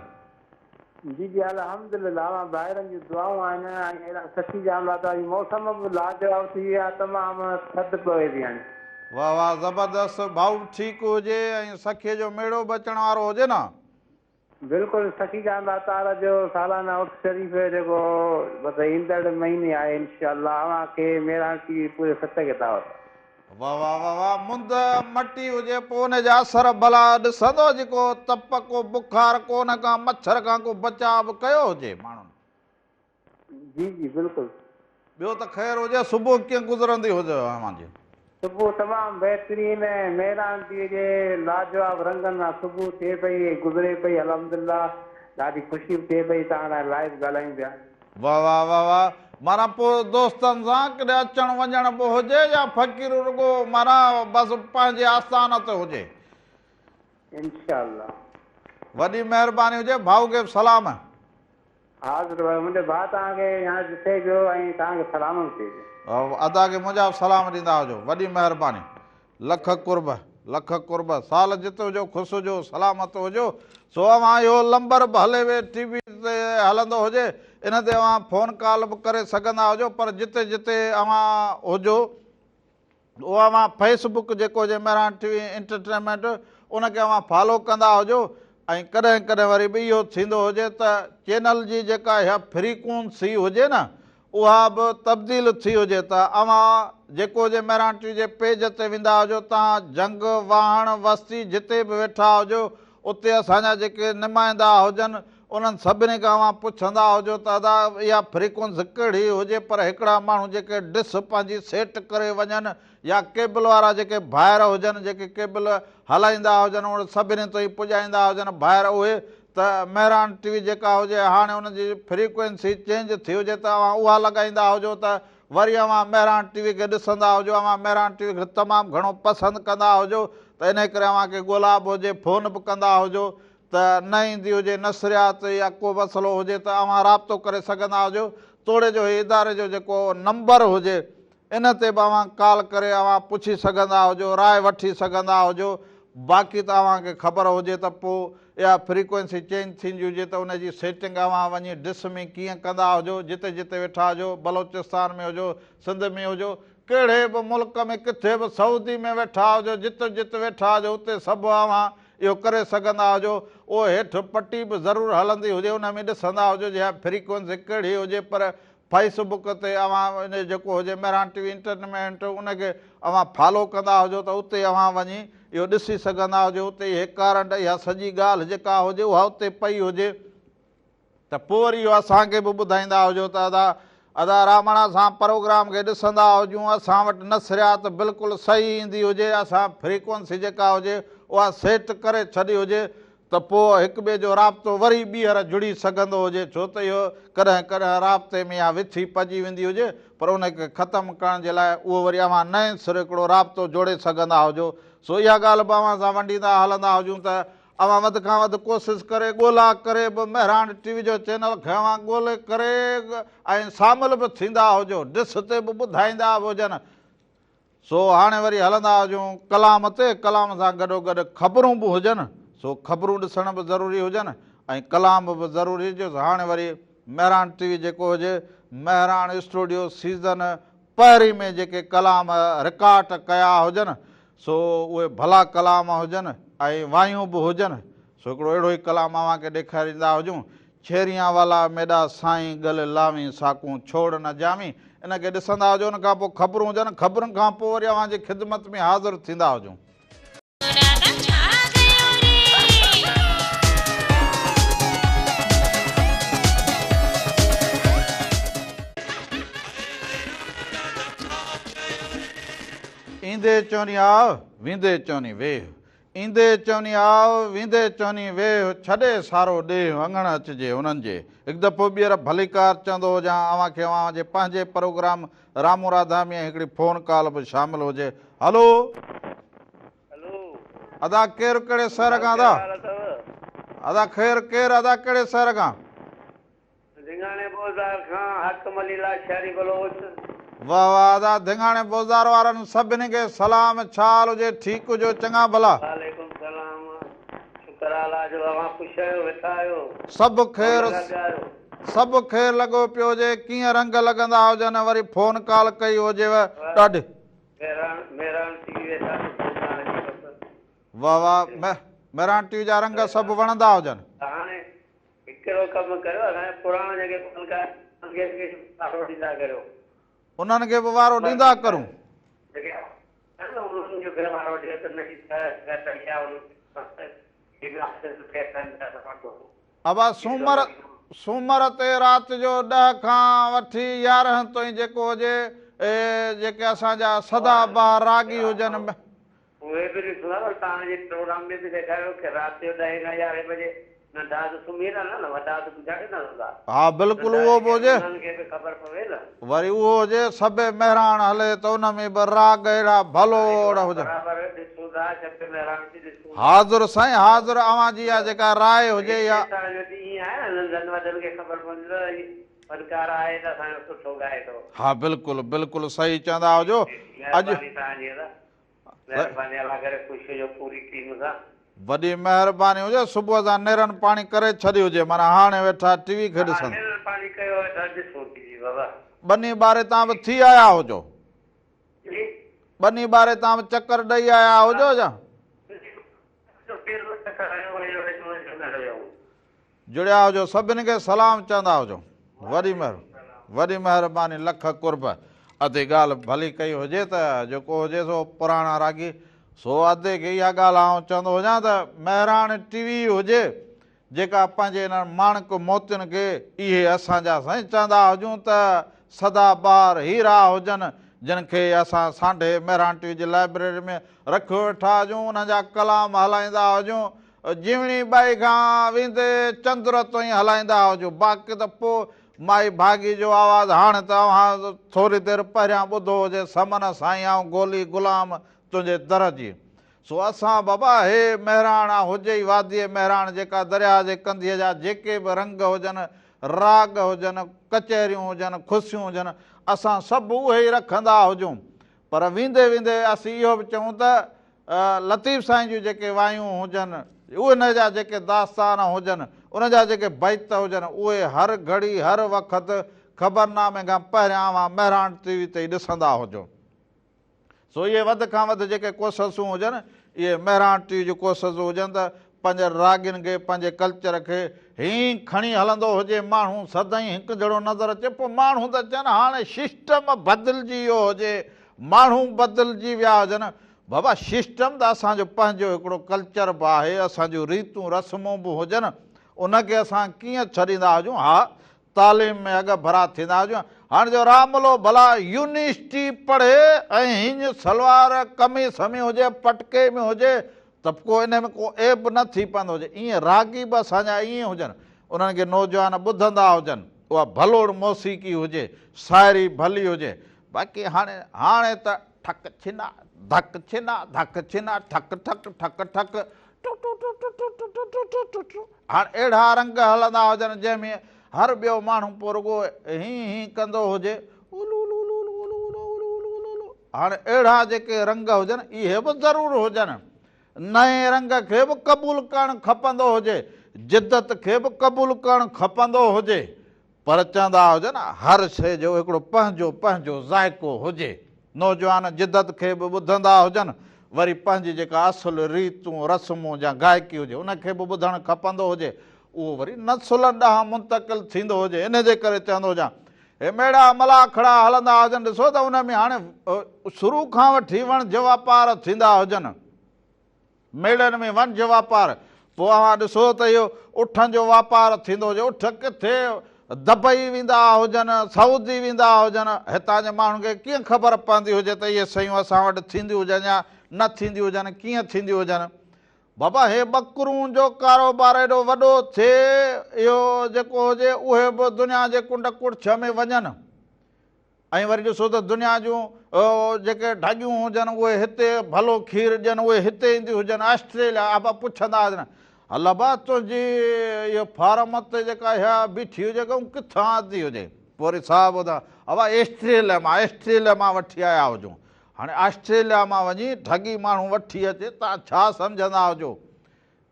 جي جي الحمدلله اوهان ڀائرن جون دعائون آهن ۽ اهڙا سچي جام لاتا جي موسم به لاجواب ٿي وئي آهي تمام ٿڌ پوي ٿي هاڻي. واه واه زبردست ڀائو ٺيڪ هجي ۽ سکي جو ميڙو به اچڻ وارو هجي نه. بلڪل سخي جان ڏاتار جو سالانه عرس شريف جيڪو بس ايندڙ مهيني آهي انشاء الله اوهان کي مهراڻ ٽي وي پوري سٿ کي دعوت. واه واه واه واه مند مٽي هجي پوء ان جا اثر ڀلا ڏسندو جيڪو تپ ڪو بخار ڪو ان کان مڇر کان ڪو بچاء به ڪيو هجي ماڻهن. جي جي بلڪل. ٻيو ته خير هجي صبح ڪيئن گذرندي هجي اوهان جي. صبح تمام بهترين ۽ مهراڻ ٽي جي لاجواب رنگن سان صبح ٿئي پئي ۽ گذري پئي الحمدلله ڏاڍي خوشي به ٿئي پئي توهان سان لائيو ڳالهايون پيا. واه واه واه واه معنيٰ پوء دوستن سان ڪڏهن اچڻ وڃڻ به هجي يا فقير رڳو معنيٰ بس پنهنجي آستان تي هجي. انشاء الله. وڏي مهرباني هجي ڀائو کي به سلام. حاضر ڀائو منهنجو ڀاء توهان کي يا ڏسي پيو ۽ توهان کي سلام به چئي پيو. ادا کي منهنجا به سلام ڏيندا هجو وڏي مهرباني. لک قرب لک قرب سال جت هجو خوش هجو سلامت هجو سو اوهان اهو لمبر به هلي وي ٽي وي تي هلندو هجي ان تي اوهان فون ڪال به ڪري سگهندا هجو پر جتي جتي اوهان هجو اهو اوهان فيس بڪ جيڪو هجي مهراڻ ٽي وي انٽرٽينمينٽ ان کي اوهان فالو ڪندا هجو ۽ ڪڏهن ڪڏهن وري به اهو ٿيندو هجي ته چينل جي جيڪا اها فريڪونسي هجي نه اها به تبديل ٿي هجي ته اوهان جيڪو هجي مهراڻ ٽي وي جي پيج تي ويندا هجو تان جهنگ، واهڻ، وستي جتي به ويٺا هجو اتي اسان جا جيڪي نمائندا هجن انهن سڀني کان اوهان پڇندا هجو ته ادا اها فريڪونسي ڪهڙي هجي پر هڪڙا ماڻهو جيڪي ڊس پنهنجي سيٽ ڪري وڃن يا ڪيبل وارا جيڪي ڀائر هجن جيڪي ڪيبل هلائيندا هجن اهي سڀني تائين پڄائيندا هجن ڀائر اهي ته مهراڻ ٽي وي جيڪا هجي هاڻي ان جي فريڪوئنسي چينج ٿي هجي ته اوهان اها لڳائيندا هجو ته وري اوهان مهراڻ ٽي وي کي ڏسندا هجو اوهان مهراڻ ٽي وي کي تمام گهڻو پسند ڪندا هجو ته انهي ڪري اوهان کي ڳولا به هجي فون به ڪندا هجو ته نه ايندي هجي نشريات يا ڪو مسئلو هجي ته اوهان رابطو ڪري سگهندا هجو توڙي جو هي اداري جو جيڪو نمبر هجي ان تي به اوهان ڪال ڪري اوهان پڇي سگهندا هجو راء وٺي سگهندا هجو باقي ته اوهان کي خبر هجي ته پو اها فريڪوئنسي چينج ٿيندي هجي ته ان جي سيٽنگ اوهان وڃي ڊس ۾ ڪيئن ڪندا هجو جتي جتي ويٺا هجو بلوچستان ۾ هجو سنڌ ۾ هجو ڪهڙي به ملڪ ۾ ڪٿي به سعودي ۾ ويٺا هجو جت جت ويٺا هجو اتي سڀ اوهان اهو ڪري سگهندا هجو اهو هيٺ پٽي به ضرور هلندي هجي ان ۾ ڏسندا هجو جي اها فريڪوئنسي ڪهڙي هجي پر فيس بڪ تي اوهان ان جيڪو هجي مهراڻ ٽي وي انٽرٽينمينٽ ان کي اوهان فالو ڪندا هجو ته اتي اوهان وڃي اهو ڏسي سگهندا هجو اتي هي ڪارنٽ اها سڄي ڳالهه جيڪا هجي اها اتي پئي هجي ته پوء وري اهو اسان کي به ٻڌائيندا هجو ته ادا ادا رامڻ اسان پروگرام کي ڏسندا هجون اسان وٽ نشريات بلڪل صحيح ايندي هجي اسان فريڪوئنسي جيڪا هجي اها سيٽ ڪري ڇڏي هجي ته پوء هڪ ٻئي جو رابطو وري ٻيهر جڙي سگهندو هجي ڇو ته اهو ڪڏهن ڪڏهن رابطي ۾ اها وٿي پئجي ويندي هجي پر ان کي ختم ڪرڻ جي لاء اهو وري اوهان نئين سر هڪڙو رابطو جوڙي سگهندا هجو سو اها ڳالهه به اوهان سان ونڊيندا هلندا هجون ته اوهان وڌ کان وڌ ڪوشش ڪري ڳولا ڪري به مهراڻ ٽي وي جو چينل کي اوهان ڳولي ڪري ۽ شامل به ٿيندا هجو ڊس تي به ٻڌائيندا به هجن سو هاڻي وري هلندا هجون ڪلام تي ڪلام سان گڏو گڏ خبرون به هجن سو خبرون ڏسڻ به ضروري هجن ۽ ڪلام به ضروري هجي سو هاڻي وري مهراڻ ٽي وي جيڪو هجي مهراڻ اسٽوڊيو سيزن پهرين ۾ جيڪي ڪلام رڪارڊ ڪيا هجن سو اهي ڀلا ڪلام هجن ۽ وايون به هجن، سو هڪڙو اهڙو ئي ڪلام اوهان کي ڏيکاريندا هجون، ڇيريان والا ميڏا سائين ڳل لاوين ساڪون ڇوڙ نه جاوين، ان کي ڏسندا هجو، ان کان پوء خبرون هجن، خبرن کان پوء وري اوهان جي خدمت ۾ حاضر ٿيندا هجون. ايندي چوني آء، ويندي چوني ويهه. ايندي چوني آء، ويندي چوني ويهه، ڇڏي سارو ڏيهه، اڱڻ اچجي انهن جي. هڪ دفعو ٻيهر ڀليڪار چوندو هجان اوهان کي اوهان جي پنهنجي پروگرام رامو راڌا ۾ هڪڙي فون ڪال به شامل هجي. هلو. هلو. ادا ڪير ڪهڙي شهر کان ادا. ادا خير ڪير ادا ڪهڙي شهر کان. ڌڱاڻي بوزدار کان حاڪم علي لاشاري بلوچ. واه واه ادا ڌڱاڻي بوزدار وارن سڀني کي سلام ڇا حال هجي ٺيڪ هجو چڱا ڀلا. وعليڪم سلام شڪر آ الله جو اوهان خوش آهيو ويٺا آهيو سڀ خير رونق لڳا پيا آهيو. سڀ خير لڳو پيو هجي ڪيئن رنگ لڳندا هجن وري فون ڪال ڪئي هجيو ڏاڍي. مهراڻ مهراڻ ٽي وي ويٺا ڏسون توهان جي بس. واه واه مهراڻ ٽي وي جا رنگ سڀ وڻندا هجن. هاڻي هڪڙو ڪم ڪريو اسان جا پراڻا جيڪي فنڪار انهن کي به وارو ڏيندا ڪريو. انهن کي به وارو ڏيندا ڪرون. جيڪي آهن نه انهن جو به وارو ڏيو ته نئين سر يا ابا سومر سومر تي رات جو ڏهه کان وٺي 11 تائين جيڪو هجي جيڪي اسان جا سدا بهار راڳي هجن. اهي به ڏسندا پر توهان جي پروگرام ۾ به ڏيکاريو ڪي رات جو ڏهين کان يارهين بجي ننڍا ته سمهي رهندا نه وڏا ته پڇاڙي نه رهندا. ها بلڪل ننڍا اهو به جيڪي هجي. انهن کي به خبر پوي نه. وري اهو هجي سڀ مهراڻ هلي ته ان ۾ به راڳ اهڙا ڀلوڙ هجن. برابر ڏسون ٿا شب مهراڻ به ڏسون ٿا. حاضر سائين حاضر اوهان جي اها جيڪا راء هجي اها. هتي توهان جو ڏينهن آهي نه ننڍن وڏن کي خبر پوندي ته هي فنڪار آهي ته اسان جو سٺو ڳائي ٿو. ها بلڪل بلڪل صحيح چوندا هجو اڄ. مهرباني توهان جي ادا. مهرباني الله ڪري خوش هجو پوري ٽيم سان. وڏي مهرباني هجي صبح سان نيرن پاڻي ڪري ڇڏي هجي معنيٰ هاڻي ويٺا ٽي وي کي ها ڏسن. نيرن پاڻي ڪيو ويٺا ڏسون ٽي وي بابا. ٻني ٻاري تان به ٿي آيا هجو. جي. ٻني ٻاري تان به چڪر ڏئي آيا هجو يا. جڙيا هجو سڀني کي سلام چوندا هجو وڏي مهر وڏي مهرباني لک قرب ادي ڳالهه ڀلي ڪئي هجي ته جيڪو هجي سو پراڻا راڳي سو ادي کي اها ڳالهه آئون چوندو هجان ته مهراڻ ٽي وي هجي جيڪا پنهنجي انهن ماڻڪ موتين کي اهي اسان جا سائين چوندا هجون ته سدا بهار هيرا هجن، جن کي اسان سانڍي مهراڻ ٽي وي جي لائبريري ۾ رکيو ويٺا هجون، انهن جا ڪلام هلائيندا هجون، جيوڻي ٻائي کان ويندي چندر تائين هلائيندا هجون، باقي ته پوء مائي ڀاڳي جو آواز هاڻ ته اوهان ٿوري دير پهريان ٻڌو هجي، سمن سائين آئون گولي غلام تنهنجي در جي. سو اسان بابا هي مهراڻ آ هجي ئي واديء مهراڻ جيڪا درياهه جي ڪنڌيء جا جيڪي به رنگ هجن، راڳ هجن، ڪچهريون هجن، خوشيون هجن، اسان سڀ اهي ئي رکندا هجون. پر ويندي ويندي اسين اهو به چئون ته لطيف سائين جون جيڪي وايون هجن، ان جا جيڪي داستان هجن، ان جا جيڪي بيت هجن، اهي هر گهڙي هر وقت خبرنامي کان پهريان اوهان مهراڻ ٽي وي تي ئي ڏسندا هجو. سو اهي وڌ کان وڌ جيڪي ڪوششون هجن، اهي مهراڻ ٽي وي جون ڪوششون هجن ته پنهنجي راڳين کي، پنهنجي ڪلچر کي هيئن کڻي هلندو هجي، ماڻهو سدائين هڪجهڙو نظر اچي، پوء ماڻهو ته چون هاڻي سسٽم بدلجي ويو هجي، ماڻهو بدلجي ويا هجن، بابا سسٽم ته اسان جو پنهنجو هڪڙو ڪلچر به آهي، اسان جون ريتون رسمون به هجن، ان کي اسان ڪيئن ڇڏيندا هجون، ها تعليم ۾ اڳڀرا ٿيندا هجون. هاڻ جو راملو ڀلا يونيورسٽي پڙهي ۽ هيڃ سلوار قميص ۾ هجي پٽڪي ۾ هجي ته ڪو انهي ۾ ڪو عيب نه ٿي پوندو هجي. ائين راڳي به اسان جا ائين هجن. انهن کي نوجوان ٻڌندا هجن. اها ڀلوڙ موسيقي هجي. شاعري ڀلي هجي. باقي هاڻي هاڻي ته ٺڪ ڇنا ڌڪ ڇنا ڌڪ ڇنا ٺڪ ٺڪ ٺڪ ٺڪ ٽو ٽو ٽو ٽو ٽو ٽو ٽو ٽو ٽو ٽو ٽو هاڻ اهڙا رنگ هلندا هجن جنهن ۾ هر ٻيو ماڻهو پوء رڳو هين هين ڪندو هجي اولو اولو اولو اولو اولو اولو اولو اولو اولو هاڻ اهڙا جيڪي رنگ هجن اهي به ضرور هجن نئين رنگ کي به قبول ڪرڻ کپندو هجي جدت کي به قبول ڪرڻ کپندو هجي پر چوندا هجن هر شيء جو هڪڙو پنهنجو پنهنجو ذائقو هجي. نوجوان جدت کي به ٻڌندا هجن، وري پنهنجي جيڪا اصل ريتون رسمون يا گائڪي هجي ان کي به ٻڌڻ کپندو هجي. اهو وري نسلن ڏانهن منتقل ٿيندو هجي. ان جي ڪري چوندو هجان هي ميڙا ملاکڙا هلندا هجن ڏسو ته ان ۾ هاڻي شروع کان وٺي وڻج واپار ٿيندا هجن. ميڙن ۾ وڻج واپار، پوء اوهان ڏسو ته اهو اٺن جو واپار ٿيندو هجي، اٺ ڪٿي دبئي ويندا هجن، سعودي ويندا هجن، هتان جي ماڻهن کي ڪيئن خبر پوندي هجي ته اهي شيون اسان وٽ ٿينديون هجن يا نه ٿينديون هجن، ڪيئن ٿينديون هجن. بابا هي ٻڪرون جو ڪاروبار ايڏو وڏو ٿئي، اهو جيڪو هجي اهي به دنيا جي ڪنڊ ڪڙڇ ۾ وڃن. ۽ وري ڏسو ته دنيا جون جيڪي ڍڳيون هجن اهي هتي ڀلو کير ڏين اهي هتي اينديون هجن آسٽريليا ابا پڇندا هجن هل ابا تنهنجي اهو فارم تي جيڪا اها بيٺي هجي ڳئون ڪٿان آندي هجي پوء وري صاحب ٻڌا ابا آسٽريليا مان آسٽريليا مان وٺي آيا هجون هاڻي آسٽريليا مان وڃي ڍڳي ماڻهو وٺي اچي تان ڇا سمجهندا هجو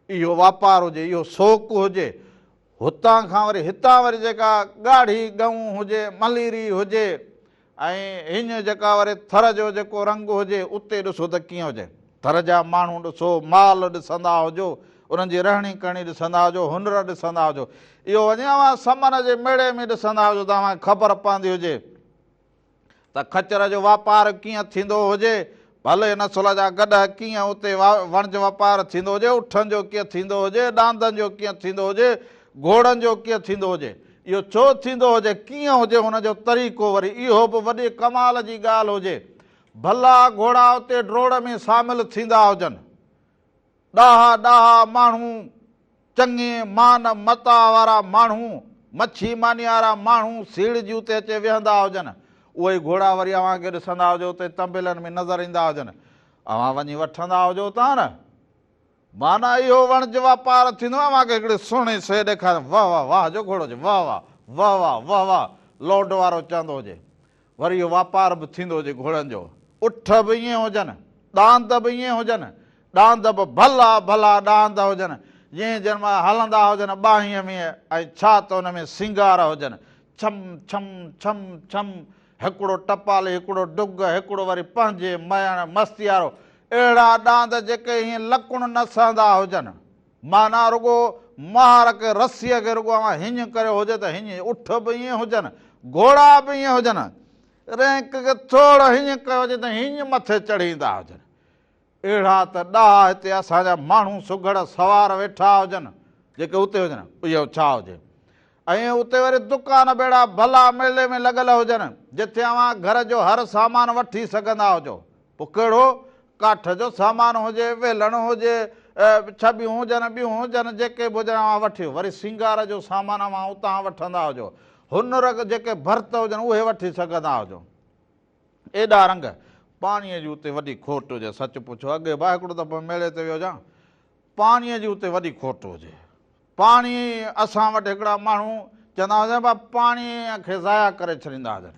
اهو واپار هجي اهو شوق هجي هتان کان وري هتان وري جيڪا ڳاڙهي ڳئون هجي، مليري هجي ۽ هيڃ جيڪا وري ٿر جو جيڪو رنگ هجي اتي ڏسو ته ڪيئن هجي. ٿر جا ماڻهو ڏسو، مال ڏسندا هجو، انهن جي رهڻي ڪرڻي ڏسندا هجو، هنر ڏسندا هجو. اهو وڃي اوهان سمن جي ميڙي ۾ ڏسندا هجو ته اوهان کي خبر پوندي هجي. ته خچر جو واپار ڪيئن ٿيندو هجي، ڀلي نسل جا گڏهه ڪيئن اتي وڻج واپار ٿيندو هجي، اٺن جو ڪيئن ٿيندو هجي، ڏاندن جو ڪيئن ٿيندو هجي، گهوڙن جو ڪيئن ٿيندو هجي، اهو ڇو ٿيندو هجي، ڪيئن هجي ان جو طريقو وري اهو به وڏي ڪمال جي ڳالهه هجي. ڀلا گهوڙا اتي ڊوڙ ۾ شامل ٿيندا هجن. ڏاها ڏاها ماڻهو، چڱي مان متاع وارا ماڻهو، مڇي مانيارا ماڻهو سيڙجي اتي اچي ويهندا هجن. اهي ئي گهوڙا وري اوهان کي ڏسندا هجو اتي طنبيلن ۾ نظر ايندا هجن. اوهان وڃي وٺندا هجو اتان نه. معنيٰ اهو وڻج واپار ٿيندو آهي. اوهان کي هڪڙي سهڻي شيء ڏيکاريان، واه واه واه جو گهوڙو هجي، واه واه، واه واه، واه واه لوڊ وارو چوندو هجي. وري اهو واپار به ٿيندو هجي گهوڙن جو. اٺ به ائين هجن، ڏاند به ائين هجن، ڏاند به ڀلا ڀلا ڏاند هجن، جيئن جن مان هلندا هجن ٻانهينء ۾ ۽ ڇا ته ان ۾ سينگار هجن. ڇم ڇم ڇم ڇم، هڪڙو ٽپالي، هڪڙو ڊگ، هڪڙو وري پنهنجي ميڻ مستيارو. اهڙا ڏاند جيڪي هيئن لڪڻ نه سهندا هجن. معنيٰ رڳو مهار کي رسيء کي رڳو اوهان هيڃ ڪريو هجي ته هيڃ، اٺ به ائين هجن، گهوڙا به ائين هجن، رينڪ کي ٿورو هيڃ ڪيو هجي ته هيڃ مٿي چڙهي ايندا هجن. اهڙا ته ڏاها هتي اسان جا ماڻهو سگهڙ سوار ويٺا هجن. جيڪي اتي هجن، اهو ڇا هجي؟ ۽ اتي وري دڪان به اهڙا ڀلا ميلي ۾ لڳل هجن، جتي اوهان گهر جو هر سامان وٺي سگهندا هجو. پوء ڪهڙو ڪاٺ جو سامان هجي، ويلڻ هجي، ڇٻيون هجن، ٻيون هجن، جيڪي به هجن اوهان وٺي، وري سينگار جو سامان اوهان اتان وٺندا هجو، هنر جيڪي ڀرت هجن اهي وٺي سگهندا هجو. ايڏا رنگ، پاڻيء جي اتي وڏي کوٽ هجي، سچ پڇو اڳي به هڪڙو دفعو ميلي تي ويو هجان، پاڻيء جي اتي وڏي کوٽ هجي. پاڻي اسان وٽ هڪڙا ماڻهو چوندا هجن ڀا پاڻيء کي ضايع ڪري ڇڏيندا هجن.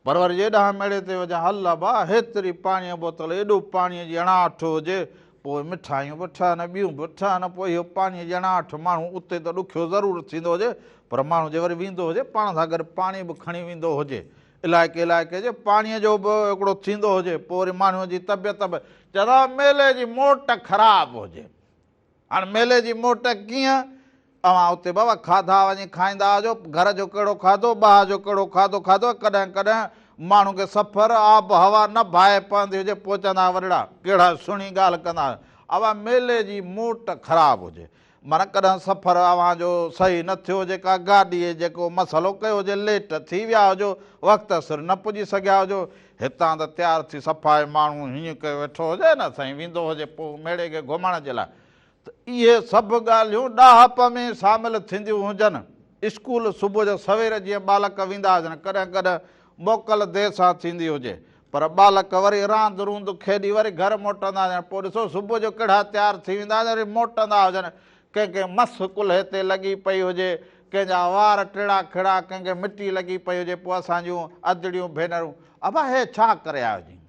پر وري جيڏانهن ميڙي تي وجهان هل ابا هيتري پاڻيء بوتل ايڏو پاڻيء جي اڻاٺ هجي پوء مٺايون به ٺهن ٻيون به ٺهن پوء اهو پاڻيء جي اڻاٺ ماڻهو اتي ته ڏکيو ضرور ٿيندو هجي پر ماڻهو جي وري ويندو هجي پاڻ سان گڏ پاڻي به کڻي ويندو هجي علائقي علائقي جي پاڻيء جو به هڪڙو ٿيندو هجي، پوء وري ماڻهوء جي طبيعت به چوندا هئا ميلي جي موٽ خراب هجي. هاڻ ميلي جي موٽ ڪيئن؟ اوهان اتي بابا کاڌا وڃي کائيندا هجو، گهر جو ڪهڙو کاڌو، ٻاهر جو ڪهڙو کاڌو کاڌو، ڪڏهن ڪڏهن ماڻهو کي سفر، آب هوا نه ڀانء پوندي هجي، پوء چوندا هئا وڏڙا ڪهڙا سهڻي ڳالهه ڪندا هئا، اوهان ميلي جي موٽ خراب هجي. معنيٰ ڪڏهن سفر اوهان جو صحيح نه ٿيو هجي، ڪا گاڏيء جيڪو مسئلو ڪيو هجي، ليٽ ٿي ويا هجو، وقت سر نه پڄي سگهيا هجو، هتان ته تيار ٿي صفائي ماڻهو هيئن ڪيو ويٺو هجي نه سائين ويندو هجي پوء ميڙي کي گهمڻ جي لاء ته اهي سڀ ڳالهيون ڏاهپ ۾ شامل ٿينديون هجن. اسڪول صبح جو سوير جيئن ٻالڪ ويندا هجن، ڪڏهن ڪڏهن موڪل دير سان ٿيندي هجي، پر ٻالڪ وري راند روند کيڏي وري گهر موٽندا هجن، پوء ڏسو صبح جو ڪهڙا تيار ٿي ويندا هجن وري موٽندا هجن، ڪنهن کي مس ڪلهي تي لڳي پئي هجي، ڪنهن جا وار ٽيڙا کيڙا، ڪنهن کي مٽي لڳي پئي هجي، پوء اسان جون ادڙيون ڀينرون، ابا هي ڇا ڪري آيو هجين؟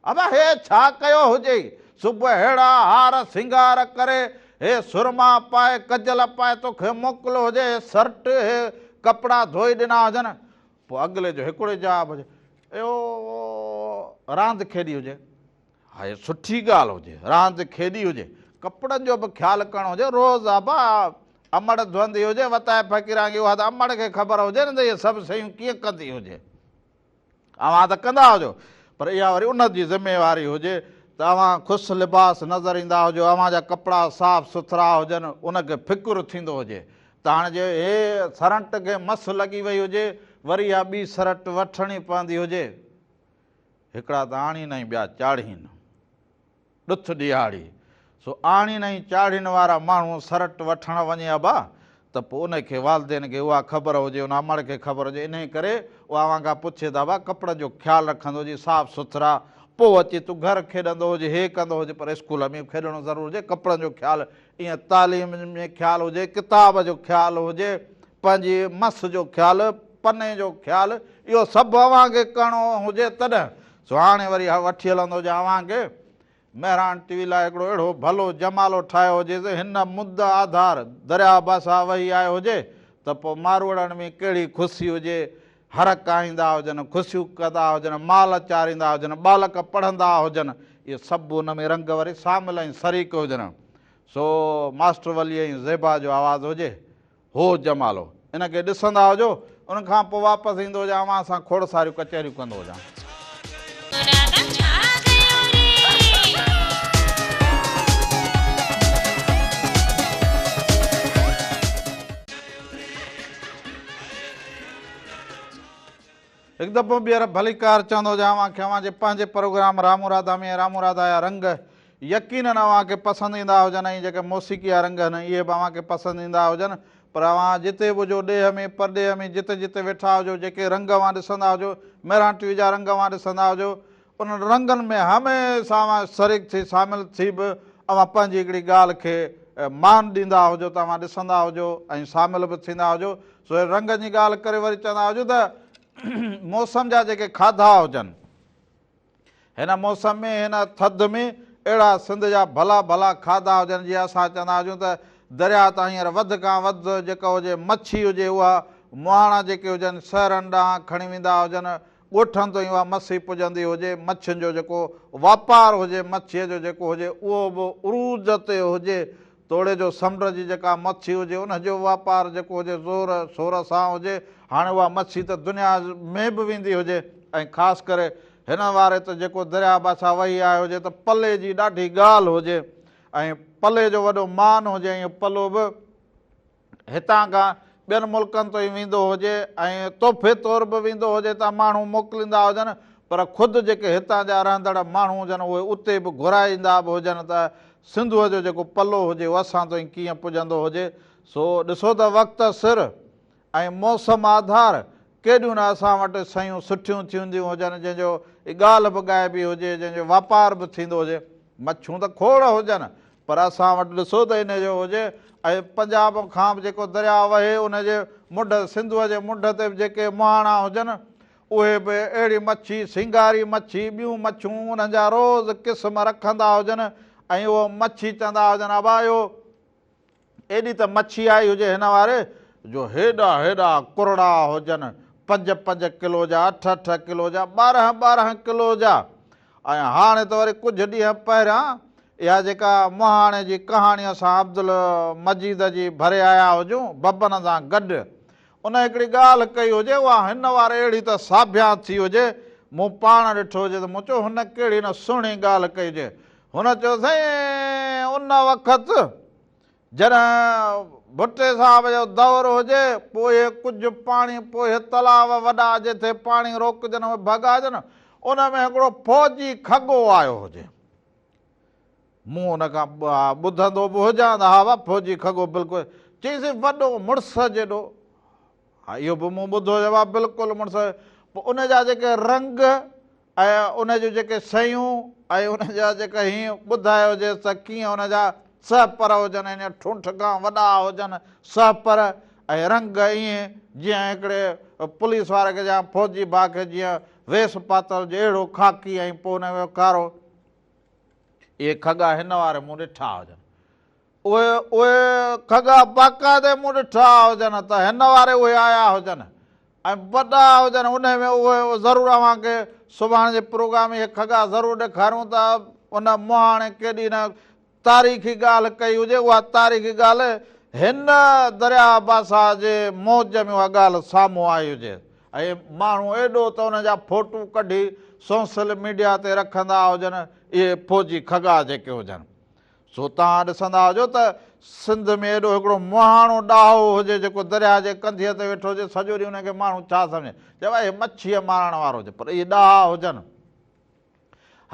ابا هي ڇا ڪيو هجئي؟ صبح ههڙا هار سينگار ڪري، هي سرما پائي، ڪجل پائي توکي موڪليو هجي، هي سرٽ، هي ڪپڙا ڌوئي ڏنا هجن، پوء اڳلي جو هڪڙو ئي جواب هجي، اهو راند کيڏي هجي. ها هي سٺي ڳالهه هجي، راند کيڏي هجي. ڪپڙن جو به خيال ڪرڻو هجي، روز ابا امڙ ڌوئندي هجي، وتائي فقيران کي اها ته امڙ کي خبر هجي نه ته اهي سڀ شيون ڪيئن ڪندي هجي. اوهان ته ڪندا هجو پر اها وري ان جي ذميواري هجي ته اوهان خوش لباس نظر ايندا هجو، اوهان جا ڪپڙا صاف سٿرا هجن، ان کي فڪر ٿيندو هجي ته هاڻي جي هي سرنٽ کي مس لڳي وئي هجي وري اها ٻي سرٽ وٺڻي پوندي هجي. هڪڙا ته آڻين ۽ ٻيا چاڙهين. ڏٿ ڏيهاڙي. سو آڻين ۽ چاڙهين وارا ماڻهو سرٽ وٺڻ وڃي ابا ته پوء ان کي والدين کي اها خبر هجي ان امڙ کي خبر هجي انهي ڪري اها اوهان کان پڇي ته ابا ڪپڙن جو خيال رکندو هجي صاف سٿرا پوء اچي تون گهر کيڏندو هج هي ڪندو هج پر اسڪول ۾ به کيڏڻو ضرور هجي ڪپڙن جو خيال ائين تعليم ۾ خيال هجي ڪتاب جو خيال هجي پنهنجي مس جو خيال پني جو خيال اهو سڀ اوهان کي ڪرڻو هجي تڏهن سو هاڻي وري وٺي هلندو هجان اوهان کي مهراڻ ٽي وي لاء هڪڙو اهڙو ڀلو جمالو ٺاهيو هجيس، هن مد آڌار درياء باسا وهي آيو هجي ته پوء ماروئڙن ۾ ڪهڙي خوشي هجي، هر ڪاهيندا هجن، خوشيون ڪندا هجن، مال چاريندا هجن، ٻالڪ پڙهندا هجن، اهي سڀ ان ۾ رنگ وري شامل ۽ شريڪ هجن. سو ماسٽر ولي ۽ زيبا جو آواز هجي. هو جمالو ان کي ڏسندا هجو ان کان پوء واپس ايندو هجان اوهان سان کوڙ ساريون ڪچهريون ڪندو هجان. هڪ دفعو ٻيهر ڀليڪار چوندو هجان اوهان کي اوهان جي پنهنجي پروگرام رامو راڌا ۾ رامو راڌا جا رنگ يقينن اوهان کي پسند ايندا هجن ۽ جيڪي موسيقي جا رنگ آهن اهي به اوهان کي پسند ايندا هجن پر اوهان جتي به هجو ڏيهه ۾ پرڏيهه ۾ جتي جتي ويٺا هجو جيڪي رنگ اوهان ڏسندا هجو مهراڻ ٽي وي جا رنگ اوهان ڏسندا هجو انهن رنگن ۾ هميشه اوهان شريڪ ٿي شامل ٿي به اوهان پنهنجي هڪڙي ڳالهه کي مان ڏيندا هجو ته اوهان ڏسندا هجو ۽ شامل به ٿيندا هجو سو رنگن جي ڳالهه ڪري وري چوندا هجو ته موسم جا جيڪي کاڌا هجن هن موسم ۾ هن ٿڌ ۾ اهڙا سنڌ جا ڀلا ڀلا کاڌا هجن جيئن اسان چوندا هجون ته درياء تان هينئر وڌ کان وڌ جيڪا هجي مڇي هجي اها مهاڻا جيڪي هجن شهرن ڏانهن کڻي ويندا هجن ڳوٺن تائين اها مڇي پڄندي هجي مڇين جو جيڪو واپار هجي مڇيء جو جيڪو هجي اهو به عروج تي هجي توڙي جو سمنڊ جي جيڪا مڇي هجي ان جو واپار جيڪو هجي زور شور سان هجي. هاڻي اها مڇي ته دنيا ۾ به ويندي هجي ۽ خاص ڪري هن واري ته جيڪو درياء بادشاهه وهي آيو هجي ته پلي جي ڏاڍي ڳالهه هجي ۽ پلي جو وڏو مان هجي ۽ اهو پلو به. هتان کان ٻين ملڪن تائين ويندو هجي ۽ تحفي طور به ويندو هجي ته ماڻهو موڪليندا هجن پر خود جيڪي هتان جا رهندڙ ماڻهو هجن اهي اتي به گهرائيندا به هجن ته سنڌوء جو جيڪو پلو هجي اهو اسان تائين ڪيئن پڄندو هجي. سو ڏسو ته وقت سر ۽ موسم آڌار ڪيڏيون نه اسان وٽ شيون سٺيون ٿينديون هجن جنهن جو ڳالهه به ڳائبي هجي جنهن جو واپار به ٿيندو هجي. مڇون ته کوڙ هجن پر اسان وٽ ڏسو ته ان جو هجي ۽ پنجاب کان به جيڪو درياء وهي ان جي منڍ سنڌوء جي منڍ تي به جيڪي مهاڻا هجن اهي به اهڙي مڇي سينگاري مڇي ٻيون مڇون انهن جا روز قسم رکندا هجن ۽ اهو مڇي چوندا هجن ابا اهو ايڏي ته مڇي آئي هجي هن واري جو هيڏا هيڏا ڪرڙا هجن، پنج پنج ڪلو جا، اٺ اٺ ڪلو جا، 12 12 ڪلو جا. ۽ هاڻي ته وري ڪجهه ڏينهن پهريان اها جيڪا مهاڻي جي ڪهاڻي اسان عبدالمجيد جي ڀري آيا هجون ببن سان گڏ، ان هڪڙي ڳالهه ڪئي هجي، اها هن واري اهڙي ته ساڀيان ٿي هجي، مون پاڻ ڏٺو هجي ته مون چيو هن ڪهڙي نه سهڻي ڳالهه ڪئي هجي. هن چيو سائين ان وقت جڏهن ڀٽي صاحب جو دور هجي پوء اهي ڪجهه پاڻي پوء اهي تلاء وڏا جتي پاڻي روڪجن اهي ڀڳاجن ان ۾ هڪڙو فوجي کڳو آيو هجي. مون ان کان ٻڌندو به هجان ته ها وا فوجي کڳو بلڪل چيائين سائين وڏو مڙس جيڏو ها اهو به مون ٻڌو هجي وا بلڪل مڙس پوء ان جا جيڪي رنگ ۽ ان جون جيڪي سيون ۽ ان جا جيڪي هيئن ٻڌايو هجيس ته ڪيئن ان جا سهپر هجن ۽ ٺونٺ کان وڏا هجن سهپر ۽ رنگ ائين جيئن هڪڙي پوليس واري کي يا فوجي ڀاء کي جيئن ويس پاتل هجي اهڙو خاڪي ۽ پوء ان ۾ ڪارو اهي کڳا هن واري مون ڏٺا هجن. اهي اهي کڳا باقاعدي مون ڏٺا هجن ته هن واري اهي آيا هجن ۽ وڏا هجن انهي ۾ اهي ضرور اوهان کي سڀاڻي جي پروگرام ۾ اهي کڳا ضرور ڏيکاريون ته ان مهاڻي ڪيڏي نه تاريخي ڳالهه ڪئي هجي اها تاريخي ڳالهه هن درياهه بادشاهه جي موج ۾ اها ڳالهه سامهون آئي هجي ۽ ماڻهو ايڏو ته ان جا فوٽو ڪڍي سوسل ميڊيا تي رکندا هجن اهي فوجي کڳا جيڪي هجن سو توهان ڏسندا هجو ته سنڌ ۾ ايڏو هڪڙو مهاڻو ڏاهو هجي جيڪو درياهه جي ڪنڌيء تي ويٺو هجي سڄو ڏينهن ان کي ماڻهو ڇا سمجهي چئبو آهي هي مڇيء مارڻ وارو هجي پر اهي ڏاها هجن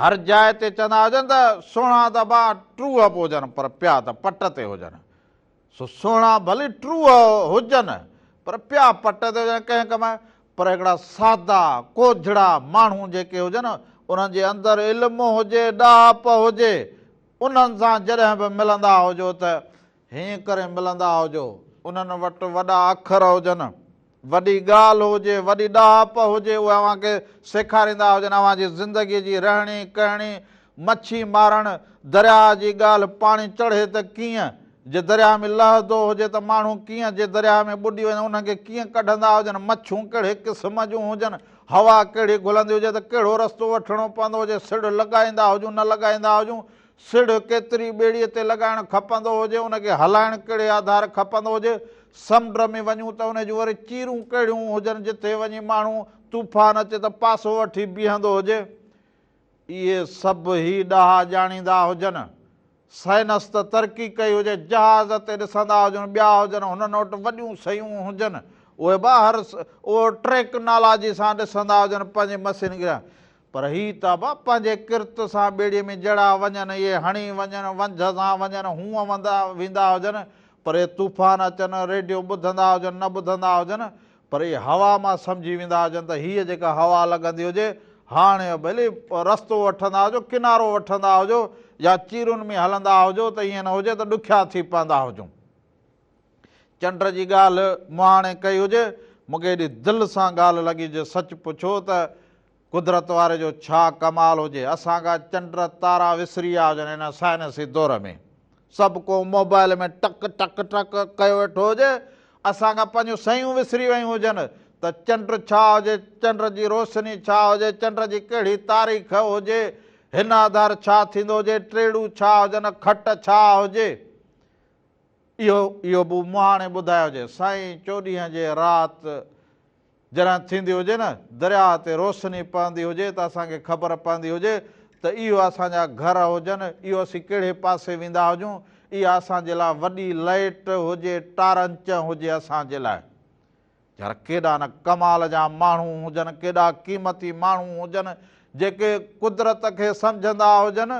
هر جاء تي چوندا هجن ته سهڻا ته ابا ٽوهه به هجن پر پيا ته پٽ تي هجن سو سهڻا ڀلي ٽوهه هجن پر پيا پٽ تي هجن ڪنهن ڪم پر هڪڙا سادا ڪوجهڙا ماڻهو جيڪي هجن انهن جي اندر علم هجي ڏاهپ هجي انهن سان جڏهن به ملندا هجو ته هيئن ڪري ملندا هجو انهن وٽ وڏا اکر هجن وڏي ڳالهه هجي وڏي ڏاهپ هجي اهي اوهان کي سيکاريندا هجن اوهان جي زندگي جي رهڻي ڪهڻي مڇي مارڻ، درياهه جي ڳالهه، پاڻي چڙهي ته ڪيئن، جي درياهه ۾ لهندو هجي ته ماڻهو ڪيئن، جي درياهه ۾ ٻڏي وڃن انهن کي ڪيئن ڪڍندا هجن، مڇون ڪهڙي قسم جون هجن، هوا ڪهڙي گهلندي هجي ته ڪهڙو رستو وٺڻو پوندو هجي، سڙهه لڳائيندا هجون نه لڳائيندا هجون، سڙهه ڪيتري ٻيڙيء تي لڳائڻ کپندو هجي، ان کي هلائڻ ڪهڙي آڌار کپندو هجي، سمنڊ ۾ وڃون ته ان جون وري چيرون ڪهڙيون هجن جتي وڃي ماڻهو طوفان اچي ته پاسو وٺي بيهندو هجي. اهي سڀ هي ڏاها ڄاڻيندا هجن. سائنس ته ترقي ڪئي هجي، جهاز تي ڏسندا هجن، ٻيا هجن، هنن وٽ وڏيون سيون هجن، اهي به هر اهو ٽيڪنالاجي سان ڏسندا هجن پنهنجي مشين ڳريان. پر هي ته ابا پنهنجي ڪرت سان ٻيڙي ۾ جهڙا وڃن، اهي هڻي وڃن، ونجهه سان وڃن، هونء وندا ويندا هجن، پر اهي طوفان اچن، ريڊيو ٻڌندا هجن، نه ٻڌندا هجن، پر اهي هوا مان سمجهي ويندا هجن ته هيء جيڪا هوا لڳندي هجي، هاڻي ڀلي رستو وٺندا هجو، ڪنارو وٺندا هجو يا چيرن ۾ هلندا هجو ته ائين نه هجي ته ڏکيا ٿي پوندا هجون. چنڊ جي ڳالهه مهاڻي ڪئي هجي، مون کي ايڏي دل سان ڳالهه لڳي جو سچ پڇو ته قدرت واري جو ڇا ڪمال هجي، اسان کان چنڊ تارا وسري ويا هجن هن سائنسي دور ۾. سڀ ڪو موبائل ۾ ٽڪ ٽڪ ٽڪ ڪيو ويٺو هجي، اسان کان پنهنجون سيون وسري ويون هجن ته چنڊ ڇا هجي، چنڊ جي روشني ڇا هجي، چنڊ جي ڪهڙي تاريخ هجي، هن آڌار ڇا ٿيندو هجي، ٽيڙو ڇا هجن، کٽ ڇا هجي. اهو اهو به مهاڻي ٻڌايو هجي، سائين چوڏهينء جي رات جڏهن ٿيندي هجي نه، درياهه تي روشني پوندي هجي ته اسان کي خبر پوندي هجي ته اهو اسان جا گهر هجن، اهو اسين ڪهڙي پاسي ويندا هجون، اها اسان جي لاء وڏي لئٽ هجي، ٽارنچ هجي اسان جي لاء. يار ڪيڏا نه ڪمال جا ماڻهو هجن، ڪيڏا قيمتي ماڻهو هجن، جيڪي قدرت کي سمجهندا هجن،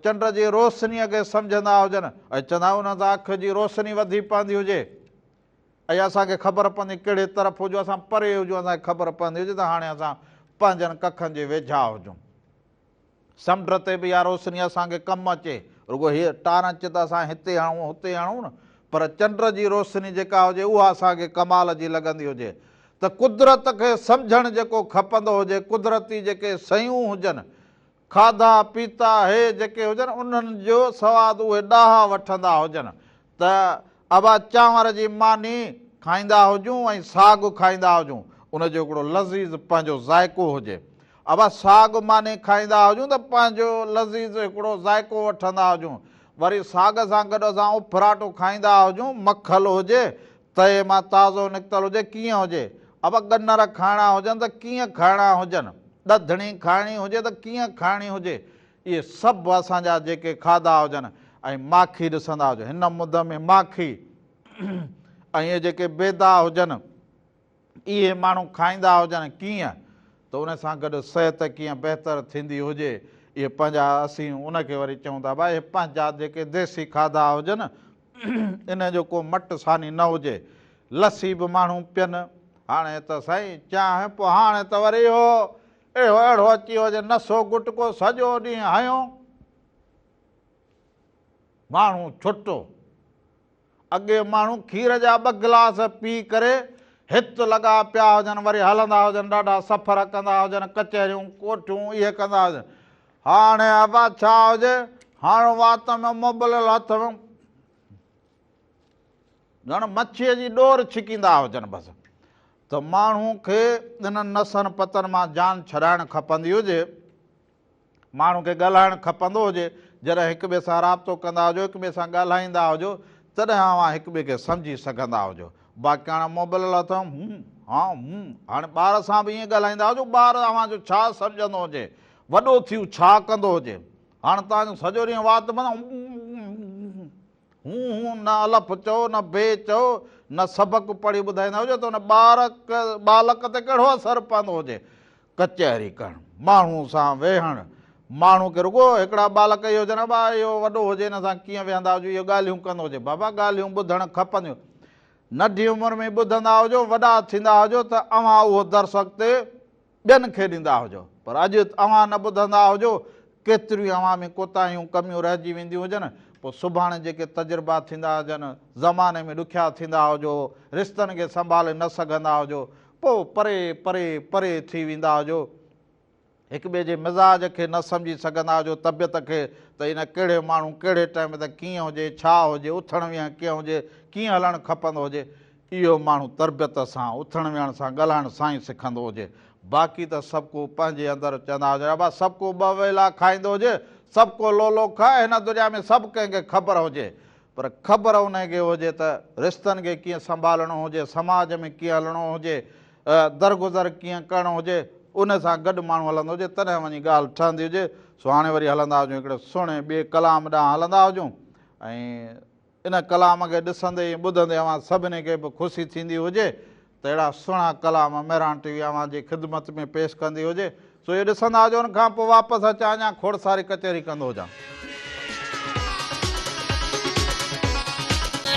چنڊ جي روشنيء کي سمجهندا هجن ۽ چوندا ان سان اک جي روشني وڌي پوندي هجي ۽ اسان کي خبر پوندي ڪهڙي طرف هجون، اسان پري هجون اسان کي خبر پوندي هجي ته هاڻي اسان پنهنجن ڪکن جي ويجها هجون. سمنڊ تي به اها روشني اسان کي ڪم اچي. رڳو هيء ٽارنچ ته اسان هتي هڻون هتي هڻون نه، پر چنڊ جي روشني جيڪا هجي اها اسان کي ڪمال جي لڳندي هجي ته قدرت کي سمجهڻ جيڪو کپندو هجي، قدرتي جيڪي شيون هجن، کاڌا پيتا هي جيڪي هجن انهن جو سواد اهي ڏاها وٺندا هجن ته ابا چانور جي ماني کائيندا هجون ۽ ساڳ کائيندا هجون ان جو هڪڙو لذيذ پنهنجو ذائقو هجي. ابا ساڳ ماني کائيندا هجون ته پنهنجو لذيذ هڪڙو ذائقو وٺندا هجون. وري ساڳ سان گڏ اسان اڦراٽو کائيندا هجون، مکل هجي، تئي مان تازو نڪتل هجي، ڪيئن هجي. ابا ڳنر کائڻا هجن ته ڪيئن کائڻا هجن. ڏڌڻي کائڻي هجي ته ڪيئن کائڻي هجي. اهي سڀ اسان جا جيڪي کاڌا هجن ۽ ماکي ڏسندا هجو هن مد ۾ ماکي ۽ اهي جيڪي بيدا هجن اهي ماڻهو کائيندا هجن ڪيئن ته ان سان گڏ صحت ڪيئن بهتر ٿيندي هجي اهي پنهنجا اسين ان کي وري چئون ٿا ڀائي اهي پنهنجا جيڪي ديسي کاڌا هجن ان جو ڪو مٽ ثاني نه هجي لسي به ماڻهو پين هاڻي ته سائين چانهه پوء هاڻي ته وري اهو اهو اهڙو اچي ويو جو نسو گٽڪو سڄو ڏينهن هنيو، ماڻهو ڇٽو. اڳي ماڻهو کير جا ٻه گلاس پي ڪري هت لڳا پيا هجن، وري هلندا هجن، ڏاڍا سفر ڪندا هجن، ڪچهريون، ڪوٺيون اهي ڪندا هجن. هاڻي ابا ڇا هجي، هاڻ وات ۾ موبلل هٿ ۾. ڄڻ مڇيء جي ڏور ڇڪيندا هجن بس ته ماڻهو کي انهن نسن پتن مان جان ڇڏائڻ کپندي هجي، ماڻهو کي ڳالهائڻ کپندو هجي، جڏهن هڪ ٻئي سان رابطو ڪندا هجو، هڪ ٻئي سان ڳالهائيندا هجو، تڏهن اوهان هڪ ٻئي کي سمجهي سگهندا هجو. باقي هاڻي موبائل اٿو هون ها هون هاڻي ٻار سان به ائين ڳالهائيندا هجو، ٻار اوهان جو ڇا سمجهندو هجي، وڏو ٿي هو ڇا ڪندو هجي. هاڻي توهان جو سڄو ڏينهن وات بند هون هون هون نه الف چئو نه بي چئو نه سبق پڙهي ٻڌائيندا هجو ته ان ٻار ٻالڪ تي ڪهڙو اثر پوندو هجي. ڪچهري ڪرڻ، ماڻهو سان ويهڻ، ماڻهو کي رڳو هڪڙا ٻالڪ اهي هجن ابا اهو وڏو هجي هن سان ڪيئن ويهندا هجو اهو ڳالهيون ڪندو هجي بابا ڳالهيون ٻڌڻ کپنديون ننڍي عمر ۾ ٻڌندا هجو وڏا ٿيندا هجو ته اوهان اهو درس اڳتي ٻين کي ڏيندا هجو پر اڄ اوهان نه ٻڌندا هجو، ڪيتريون ئي اوهان ۾ ڪوتاهيون، ڪميون رهجي وينديون هجن، پوء سڀاڻي جيڪي تجربا ٿيندا هجن، زماني ۾ ڏکيا ٿيندا هجو، رشتن کي سنڀالي نه سگهندا هجو، پوء پري پري پري ٿي ويندا هجو، هڪ ٻئي جي مزاج کي نه سمجهي سگهندا هجو، طبيعت کي ته ان ڪهڙي ماڻهو ڪهڙي ٽائيم تي ڪيئن هجي، ڇا هجي، اٿڻ ويهڻ ڪيئن هجي، ڪيئن هلڻ کپندو هجي. اهو ماڻهو تربيت سان، اٿڻ ويهڻ سان، ڳالهائڻ سان ئي سکندو هجي. باقي ته سڀڪو پنهنجي اندر چوندا هجن، ابا سڀڪو ٻه ويلا کائيندو هجي، سڀڪو لولو کائي، هن دنيا ۾ سڀ ڪنهن کي خبر هجي. پر خبر انهي کي هجي ته رشتن کي ڪيئن سنڀالڻو هجي، سماج ۾ ڪيئن هلڻو هجي، درگذر ڪيئن ڪرڻو هجي، ان سان گڏ ماڻهو هلندو هجي، تڏهن وڃي ڳالهه ٺهندي هجي. سو هاڻي وري هلندا هجون هڪڙي سهڻي ٻئي ڪلام ڏانهن هلندا هجون ۽. ان ڪلام کي ڏسندي ۽ ٻڌندي اوهان سڀني کي به خوشي ٿيندي هجي ته اهڙا سهڻا ڪلام مهراڻ ٽي وي اوهان جي خدمت ۾ پيش ڪندي هجي. سو اهو ڏسندا هجو ان کان پوء واپس اچان اڃا کوڙ ساري ڪچهري ڪندو هجان.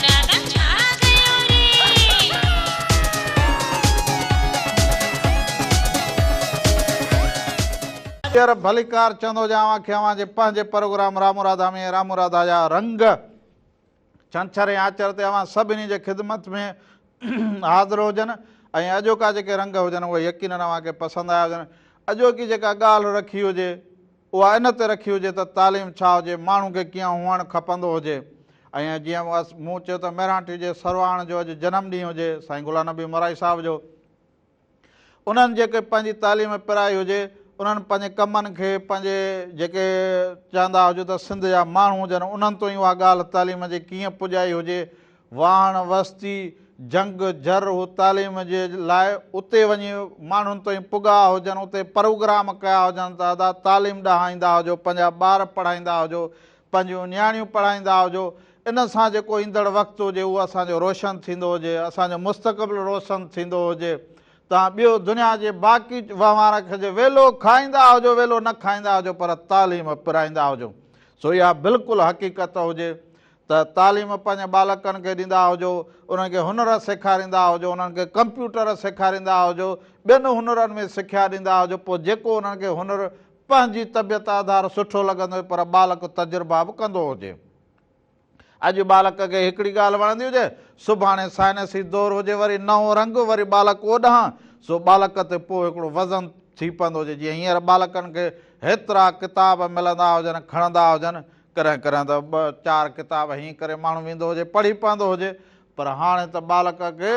راڌا ڇا ڪيو ري. ٻيهر ڀليڪار چوندو هجان اوهان کي اوهان جي پنهنجي پروگرام رامو راڌا ۾ رامو راڌا جا رنگ. ڇنڇر ۽ آچر تي اوهان سڀني جي خدمت ۾ حاضر هجن ۽ اڄوڪا جيڪي رنگ هجن اهي يقينن اوهان کي پسند آيا هجن. اڄوڪي جيڪا ڳالهه رکي هجي اها ان تي رکي هجي ته تعليم ڇا هجي، ماڻهو کي ڪيئن هئڻ کپندو هجي ۽ جيئن مون چيو ته مهراڻ جي سرواڻ جو اڄ جنم ڏينهن هجي سائين غلام نبي مورائي صاحب جو، انهن جيڪي پنهنجي تعليم پرائي هجي، انهن پنهنجي ڪمن کي پنهنجي جيڪي چاهندا هجو ته سنڌ جا ماڻهو هجن انهن تائين اها ڳالهه تعليم جي ڪيئن پڄائي هجي، واهڻ، وستي، جهنگ، جر هو تعليم جي لاء اتي وڃي ماڻهن تائين پڳا هجن، اتي پروگرام ڪيا هجن ته ادا تعليم ڏانهن ايندا هجو، پنهنجا ٻار پڙهائيندا هجو، پنهنجون نياڻيون پڙهائيندا هجو، ان سان جيڪو ايندڙ وقت هجي اهو اسان جو روشن ٿيندو هجي، اسان جو مستقبل روشن ٿيندو هجي. توهان ٻيو دنيا جي باقي وهنوار کي جي ويلو کائيندا هجو ويلو نه کائيندا هجو پر تعليم پرائيندا هجو. سو اها بلڪل حقيقت هجي ته تعليم پنهنجي ٻالڪن کي ڏيندا هجو، انهن کي هنر سيکاريندا هجو، انهن کي ڪمپيوٽر سيکاريندا هجو، ٻين هنرن ۾ سکيا ڏيندا هجو، پوء جيڪو انهن کي هنر پنهنجي طبيعت آڌار سٺو لڳندو هجي پر ٻالڪ تجربا به ڪندو هجي. اڄ ٻالڪ کي هڪڙي ڳالهه وڻندي هجي، سڀاڻي سائنسي دور هجي وري نئون رنگ وري ٻالڪ اوڏانهن، سو ٻالڪ تي پوء هڪڙو وزن ٿي پوندو هجي، جيئن هينئر ٻالڪن کي هيترا ڪتاب ملندا هجن، کڻندا هجن، ڪڏهن ڪڏهن ته ٻه چار ڪتاب هيئن ڪري ماڻهو ويندو هجي پڙهي پوندو هجي پر هاڻي ته ٻالڪ کي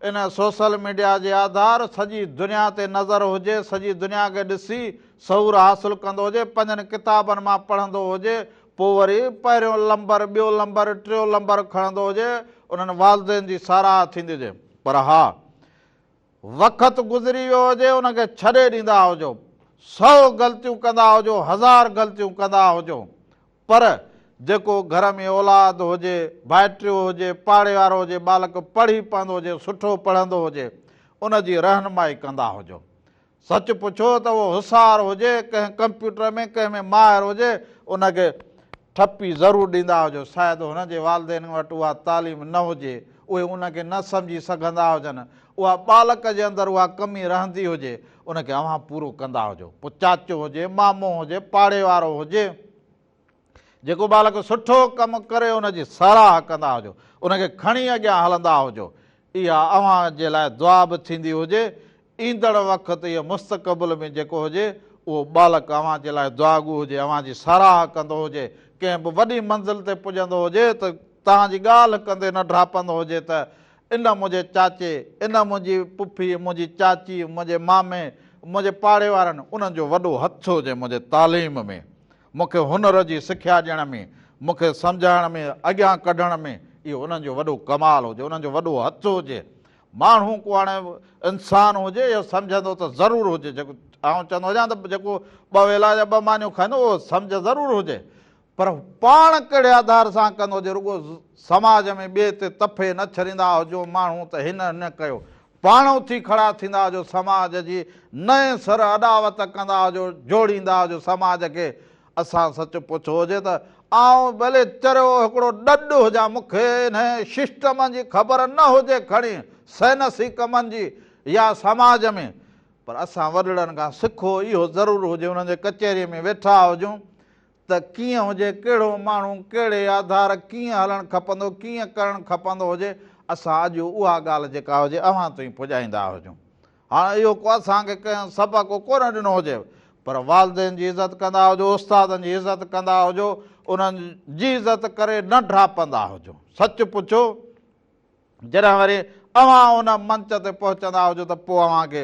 ان سوشل ميڊيا جي آڌار سڄي دنيا تي نظر هجي، سڄي دنيا کي ڏسي شعور حاصل ڪندو هجي، پنهنجن ڪتابن مان پڙهندو هجي، پوء وري پهريون لمبر، ٻيو لمبر، ٽيون لمبر کڻندو هجي، انهن والدين جي ساراهه ٿيندي هجي. پر ها! وقت گذري ويو هجي ان کي ڇڏي ڏيندا هجو، سئو غلطيون ڪندا هجو، هزار غلطيون ڪندا هجو، پر جيڪو گهر ۾ اولاد هجي، ڀائٽيو هجي، پاڙي وارو هجي، ٻالڪ پڙهي پوندو هجي، سٺو پڙهندو هجي، ان جي رهنمائي ڪندا هجو. سچ پڇو ته اهو هوشيار هجي، ڪنهن ڪمپيوٽر ۾ ڪنهن ۾ ماهر هجي، ان کي ٺپي ضرور ڏيندا هجو، شايد هن جي والدين وٽ اها تعليم نه هجي، اهي ان کي نه سمجهي سگهندا هجن، اها ٻالڪ جي اندر اها ڪمي رهندي هجي، ان کي اوهان پورو ڪندا هجو، پوء چاچو هجي، مامو هجي، پاڙي وارو هجي، جيڪو ٻالڪ سٺو ڪم ڪري ان جي ساراهه ڪندا هجو، ان کي کڻي اڳيان هلندا هجو، اها اوهان جي لاء دعا به ٿيندي هجي، ايندڙ وقت يا مستقبل ۾ جيڪو هجي اهو ٻالڪ اوهان جي لاء دعاگو هجي، اوهان جي ساراهه ڪندو هجي، ڪنهن به وڏي منزل تي پڄندو هجي ته توهان جي ڳالهه ڪندي نه ڊاپندو هجي ته ان منهنجي چاچي، ان منهنجي پڦي، منهنجي چاچي، منهنجي مامي، منهنجي پاڙي وارن انهن جو وڏو هٿ هجي منهنجي تعليم ۾، مون کي هنر جي سکيا ڏيڻ ۾، مون کي سمجهائڻ ۾، اڳيان ڪڍڻ ۾ اهو انهن جو وڏو ڪمال هجي، انهن جو وڏو هٿ هجي. ماڻهو ڪو هاڻي انسان هجي اهو سمجهندو ته ضرور هجي جيڪو آئون چوندو هجان ته جيڪو ٻه ويلا يا ٻه مانيون کائيندو اهو سمجهه ضرور هجي پر پاڻ ڪهڙي آڌار سان ڪندو هجي رڳو سماج ۾ ٻئي تي تڦي نه ڇڏيندا هجو ماڻهو ته هن هن ڪيو پاڻ اٿي کڙا ٿيندا هجو سماج جي نئين سر اڏاوت ڪندا هجو جوڙيندا هجو سماج کي اسان سچ پڇو هجي ته آئون ڀلي چريو هڪڙو ڏڏ هجان مون کي انهي ششٽمن جي خبر نه هجي کڻي سائنسي ڪمن جي يا سماج ۾ پر اسان وڏڙن کان سکو اهو ضرور هجي انهن جي ڪچهري ۾ ويٺا هجون ته ڪيئن هجي ڪهڙو ماڻهو ڪهڙي آڌار ڪيئن هلڻ کپندو ڪيئن ڪرڻ کپندو هجي اسان اڄ اها ڳالهه جيڪا هجي اوهان تائين پڄائيندا هجون. هاڻ اهو ڪو اسان کي ڪنهن سبق ڪونه ڏنو هجي پر والدين جي عزت ڪندا هجو، استادن جي عزت ڪندا هجو، انهن جي عزت ڪري نه ڊاپندا هجو. سچ پڇو جڏهن وري اوهان ان منچ تي پهچندا هجو ته پوء اوهان کي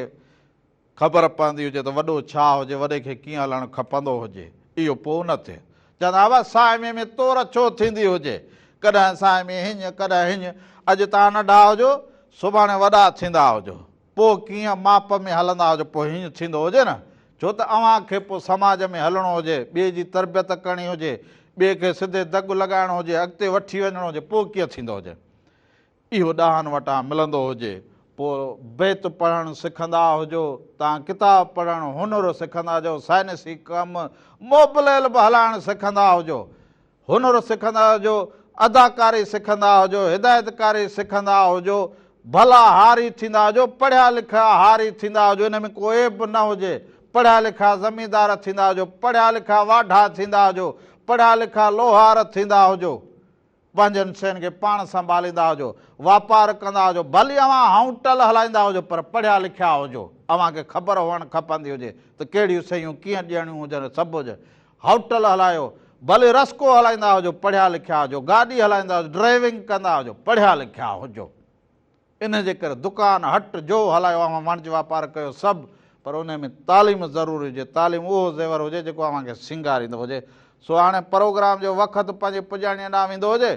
خبر پوندي هجي ته وڏو ڇا هجي، وڏي کي ڪيئن هلڻ کپندو هجي. اهو پوء نه ٿئي. چوندا هئا ساهمي ۾ تور ڇو ٿيندي هجي، ڪڏهن ساهمي هيڃ ڪڏهن هيڃ، اڄ توهان ننڍا هجو، سڀاڻي وڏا ٿيندا هجو، پوء ڪيئن ماپ ۾ هلندا هجو، پوء هيڃ ٿيندو هجي نه، ڇو ته اوهان کي پوء سماج ۾ هلڻو هجي، ٻئي جي تربيت ڪرڻي هجي، ٻئي کي سڌي دڳ لڳائڻو هجي، اڳتي وٺي وڃڻو هجي، پوء ڪيئن ٿيندو هجي. اهو ڏاهن وٽان ملندو هجي. پوء بيت پڙهڻ سکندا هجو، تان ڪتاب پڙهڻ هنر سکندا هجو، سائنسي ڪم، موبليل به هلائڻ سکندا هجو، هنر سکندا هجو، اداڪاري سکندا هجو، هدايتڪاري سکندا هجو، ڀلا هاري ٿيندا هجو، پڙهيا لکيا هاري ٿيندا هجو، ان ۾ ڪو عيب نه هجي، پڙهيا لکيا زميندار ٿيندا هجو، پڙهيا لکيا واڍا ٿيندا هجو، پڙهيا لکيا لوهار ٿيندا هجو. پنهنجن شين کي پاڻ سنڀاليندا هجو، واپار ڪندا هجو، ڀلي اوهان هائونٽل هلائيندا هجو پر پڙهيا لکيا هجو، اوهان کي خبر هئڻ کپندي هجي ته ڪهڙيون شيون ڪيئن ڏيڻيون هجن سڀ هجي. هائوٽل هلايو، ڀلي رسڪو هلائيندا هجو، پڙهيا لکيا هجو، گاڏي هلائيندا هجو، ڊرائيونگ ڪندا هجو، پڙهيا لکيا هجو. انهيء جي ڪري دڪان، هٽ، جو هلايو اوهان وڻج واپار ڪيو سڀ، پر انهيء ۾ تعليم ضروري هجي، تعليم اهو زيور هجي جيڪو اوهان کي سينگاريندو هجي. سو هاڻي پروگرام جو وقت پنهنجي پڄاڻيء ڏانهن ويندو هجي.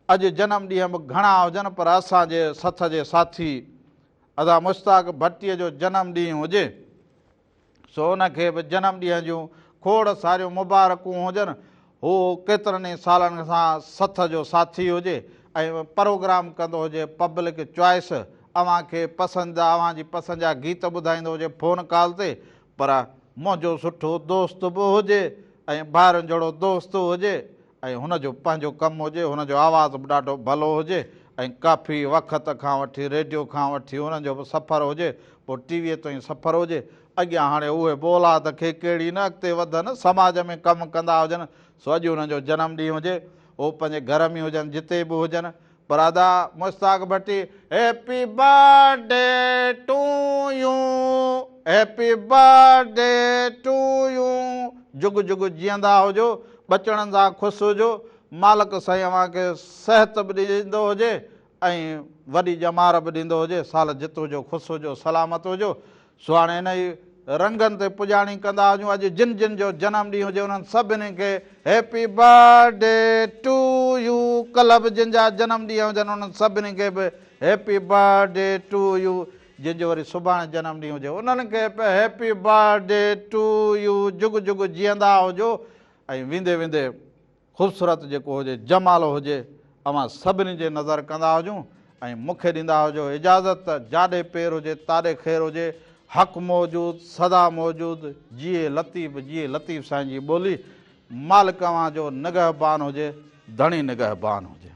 اڄ جنم ڏينهن به گهڻا هجن پر اسان جي سٿ جي ساٿي ادا مشتاق ڀٽيء جو جنم ڏينهن هجي. سو ان کي به جنم ڏينهن جون کوڙ ساريون مبارڪون هجن. هو ڪيترن ئي سالن کان سٿ جو ساٿي هجي ۽ پروگرام ڪندو هجي پبلڪ چوائس اوهان کي پسند اوهان جي پسند جا گيت ٻڌائيندو هجي فون ڪال تي پر منهنجو سٺو دوست به هجي ۽ ڀائرن جهڙو دوست هجي ۽ هن جو پنهنجو ڪم هجي، هن جو آواز به ڏاڍو ڀلو هجي ۽ ڪافي وقت کان وٺي ريڊيو کان وٺي هنن جو به سفر هجي، پوء ٽي ويء تائين سفر هجي. اڳيان هاڻي اهي به اولاد کي ڪهڙي نه اڳتي وڌن، سماج ۾ ڪم ڪندا هجن، سو اڄ هنن جو جنم ڏينهن هجي، هو پنهنجي گهر ۾ هجن، جتي به هجن، پر ادا Mushtaq Bhatti happy birthday to you happy birthday to you جگ جگ جيئندا هجو ٻچڙن سان خوش هجو مالڪ سائين اوهان کي صحت به ڏيندو هجي ۽ وڏي ڄمار به ڏيندو هجي سال جت هجو خوش هجو سلامت هجو سو هاڻي انهي رنگن تي پڄاڻي ڪندا هجون اڄ جن جن جو جنم ڏينهن هجي انهن سڀني کي happy birthday to you ڪلهه به جن جا جنم ڏينهن هجن انهن سڀني کي به happy birthday to you جن جو وري سڀاڻي جنم ڏينهن هجي انهن کي به happy birthday to you جگ جگ جيئندا هجو ۽ ويندي ويندي خوبصورت جيڪو هجي جمالو هجي اوهان سڀني جي نظر ڪندا هجون ۽ مون کي ڏيندا هجو اجازت ته جاڏي پير هجي تاڏي خير هجي حق موجود سدا موجود جيئي لطيف جيئي لطيف سائين جي ٻولي مالڪ اوهان جو نگهبان هجي ڌڻي نگهبان هجي.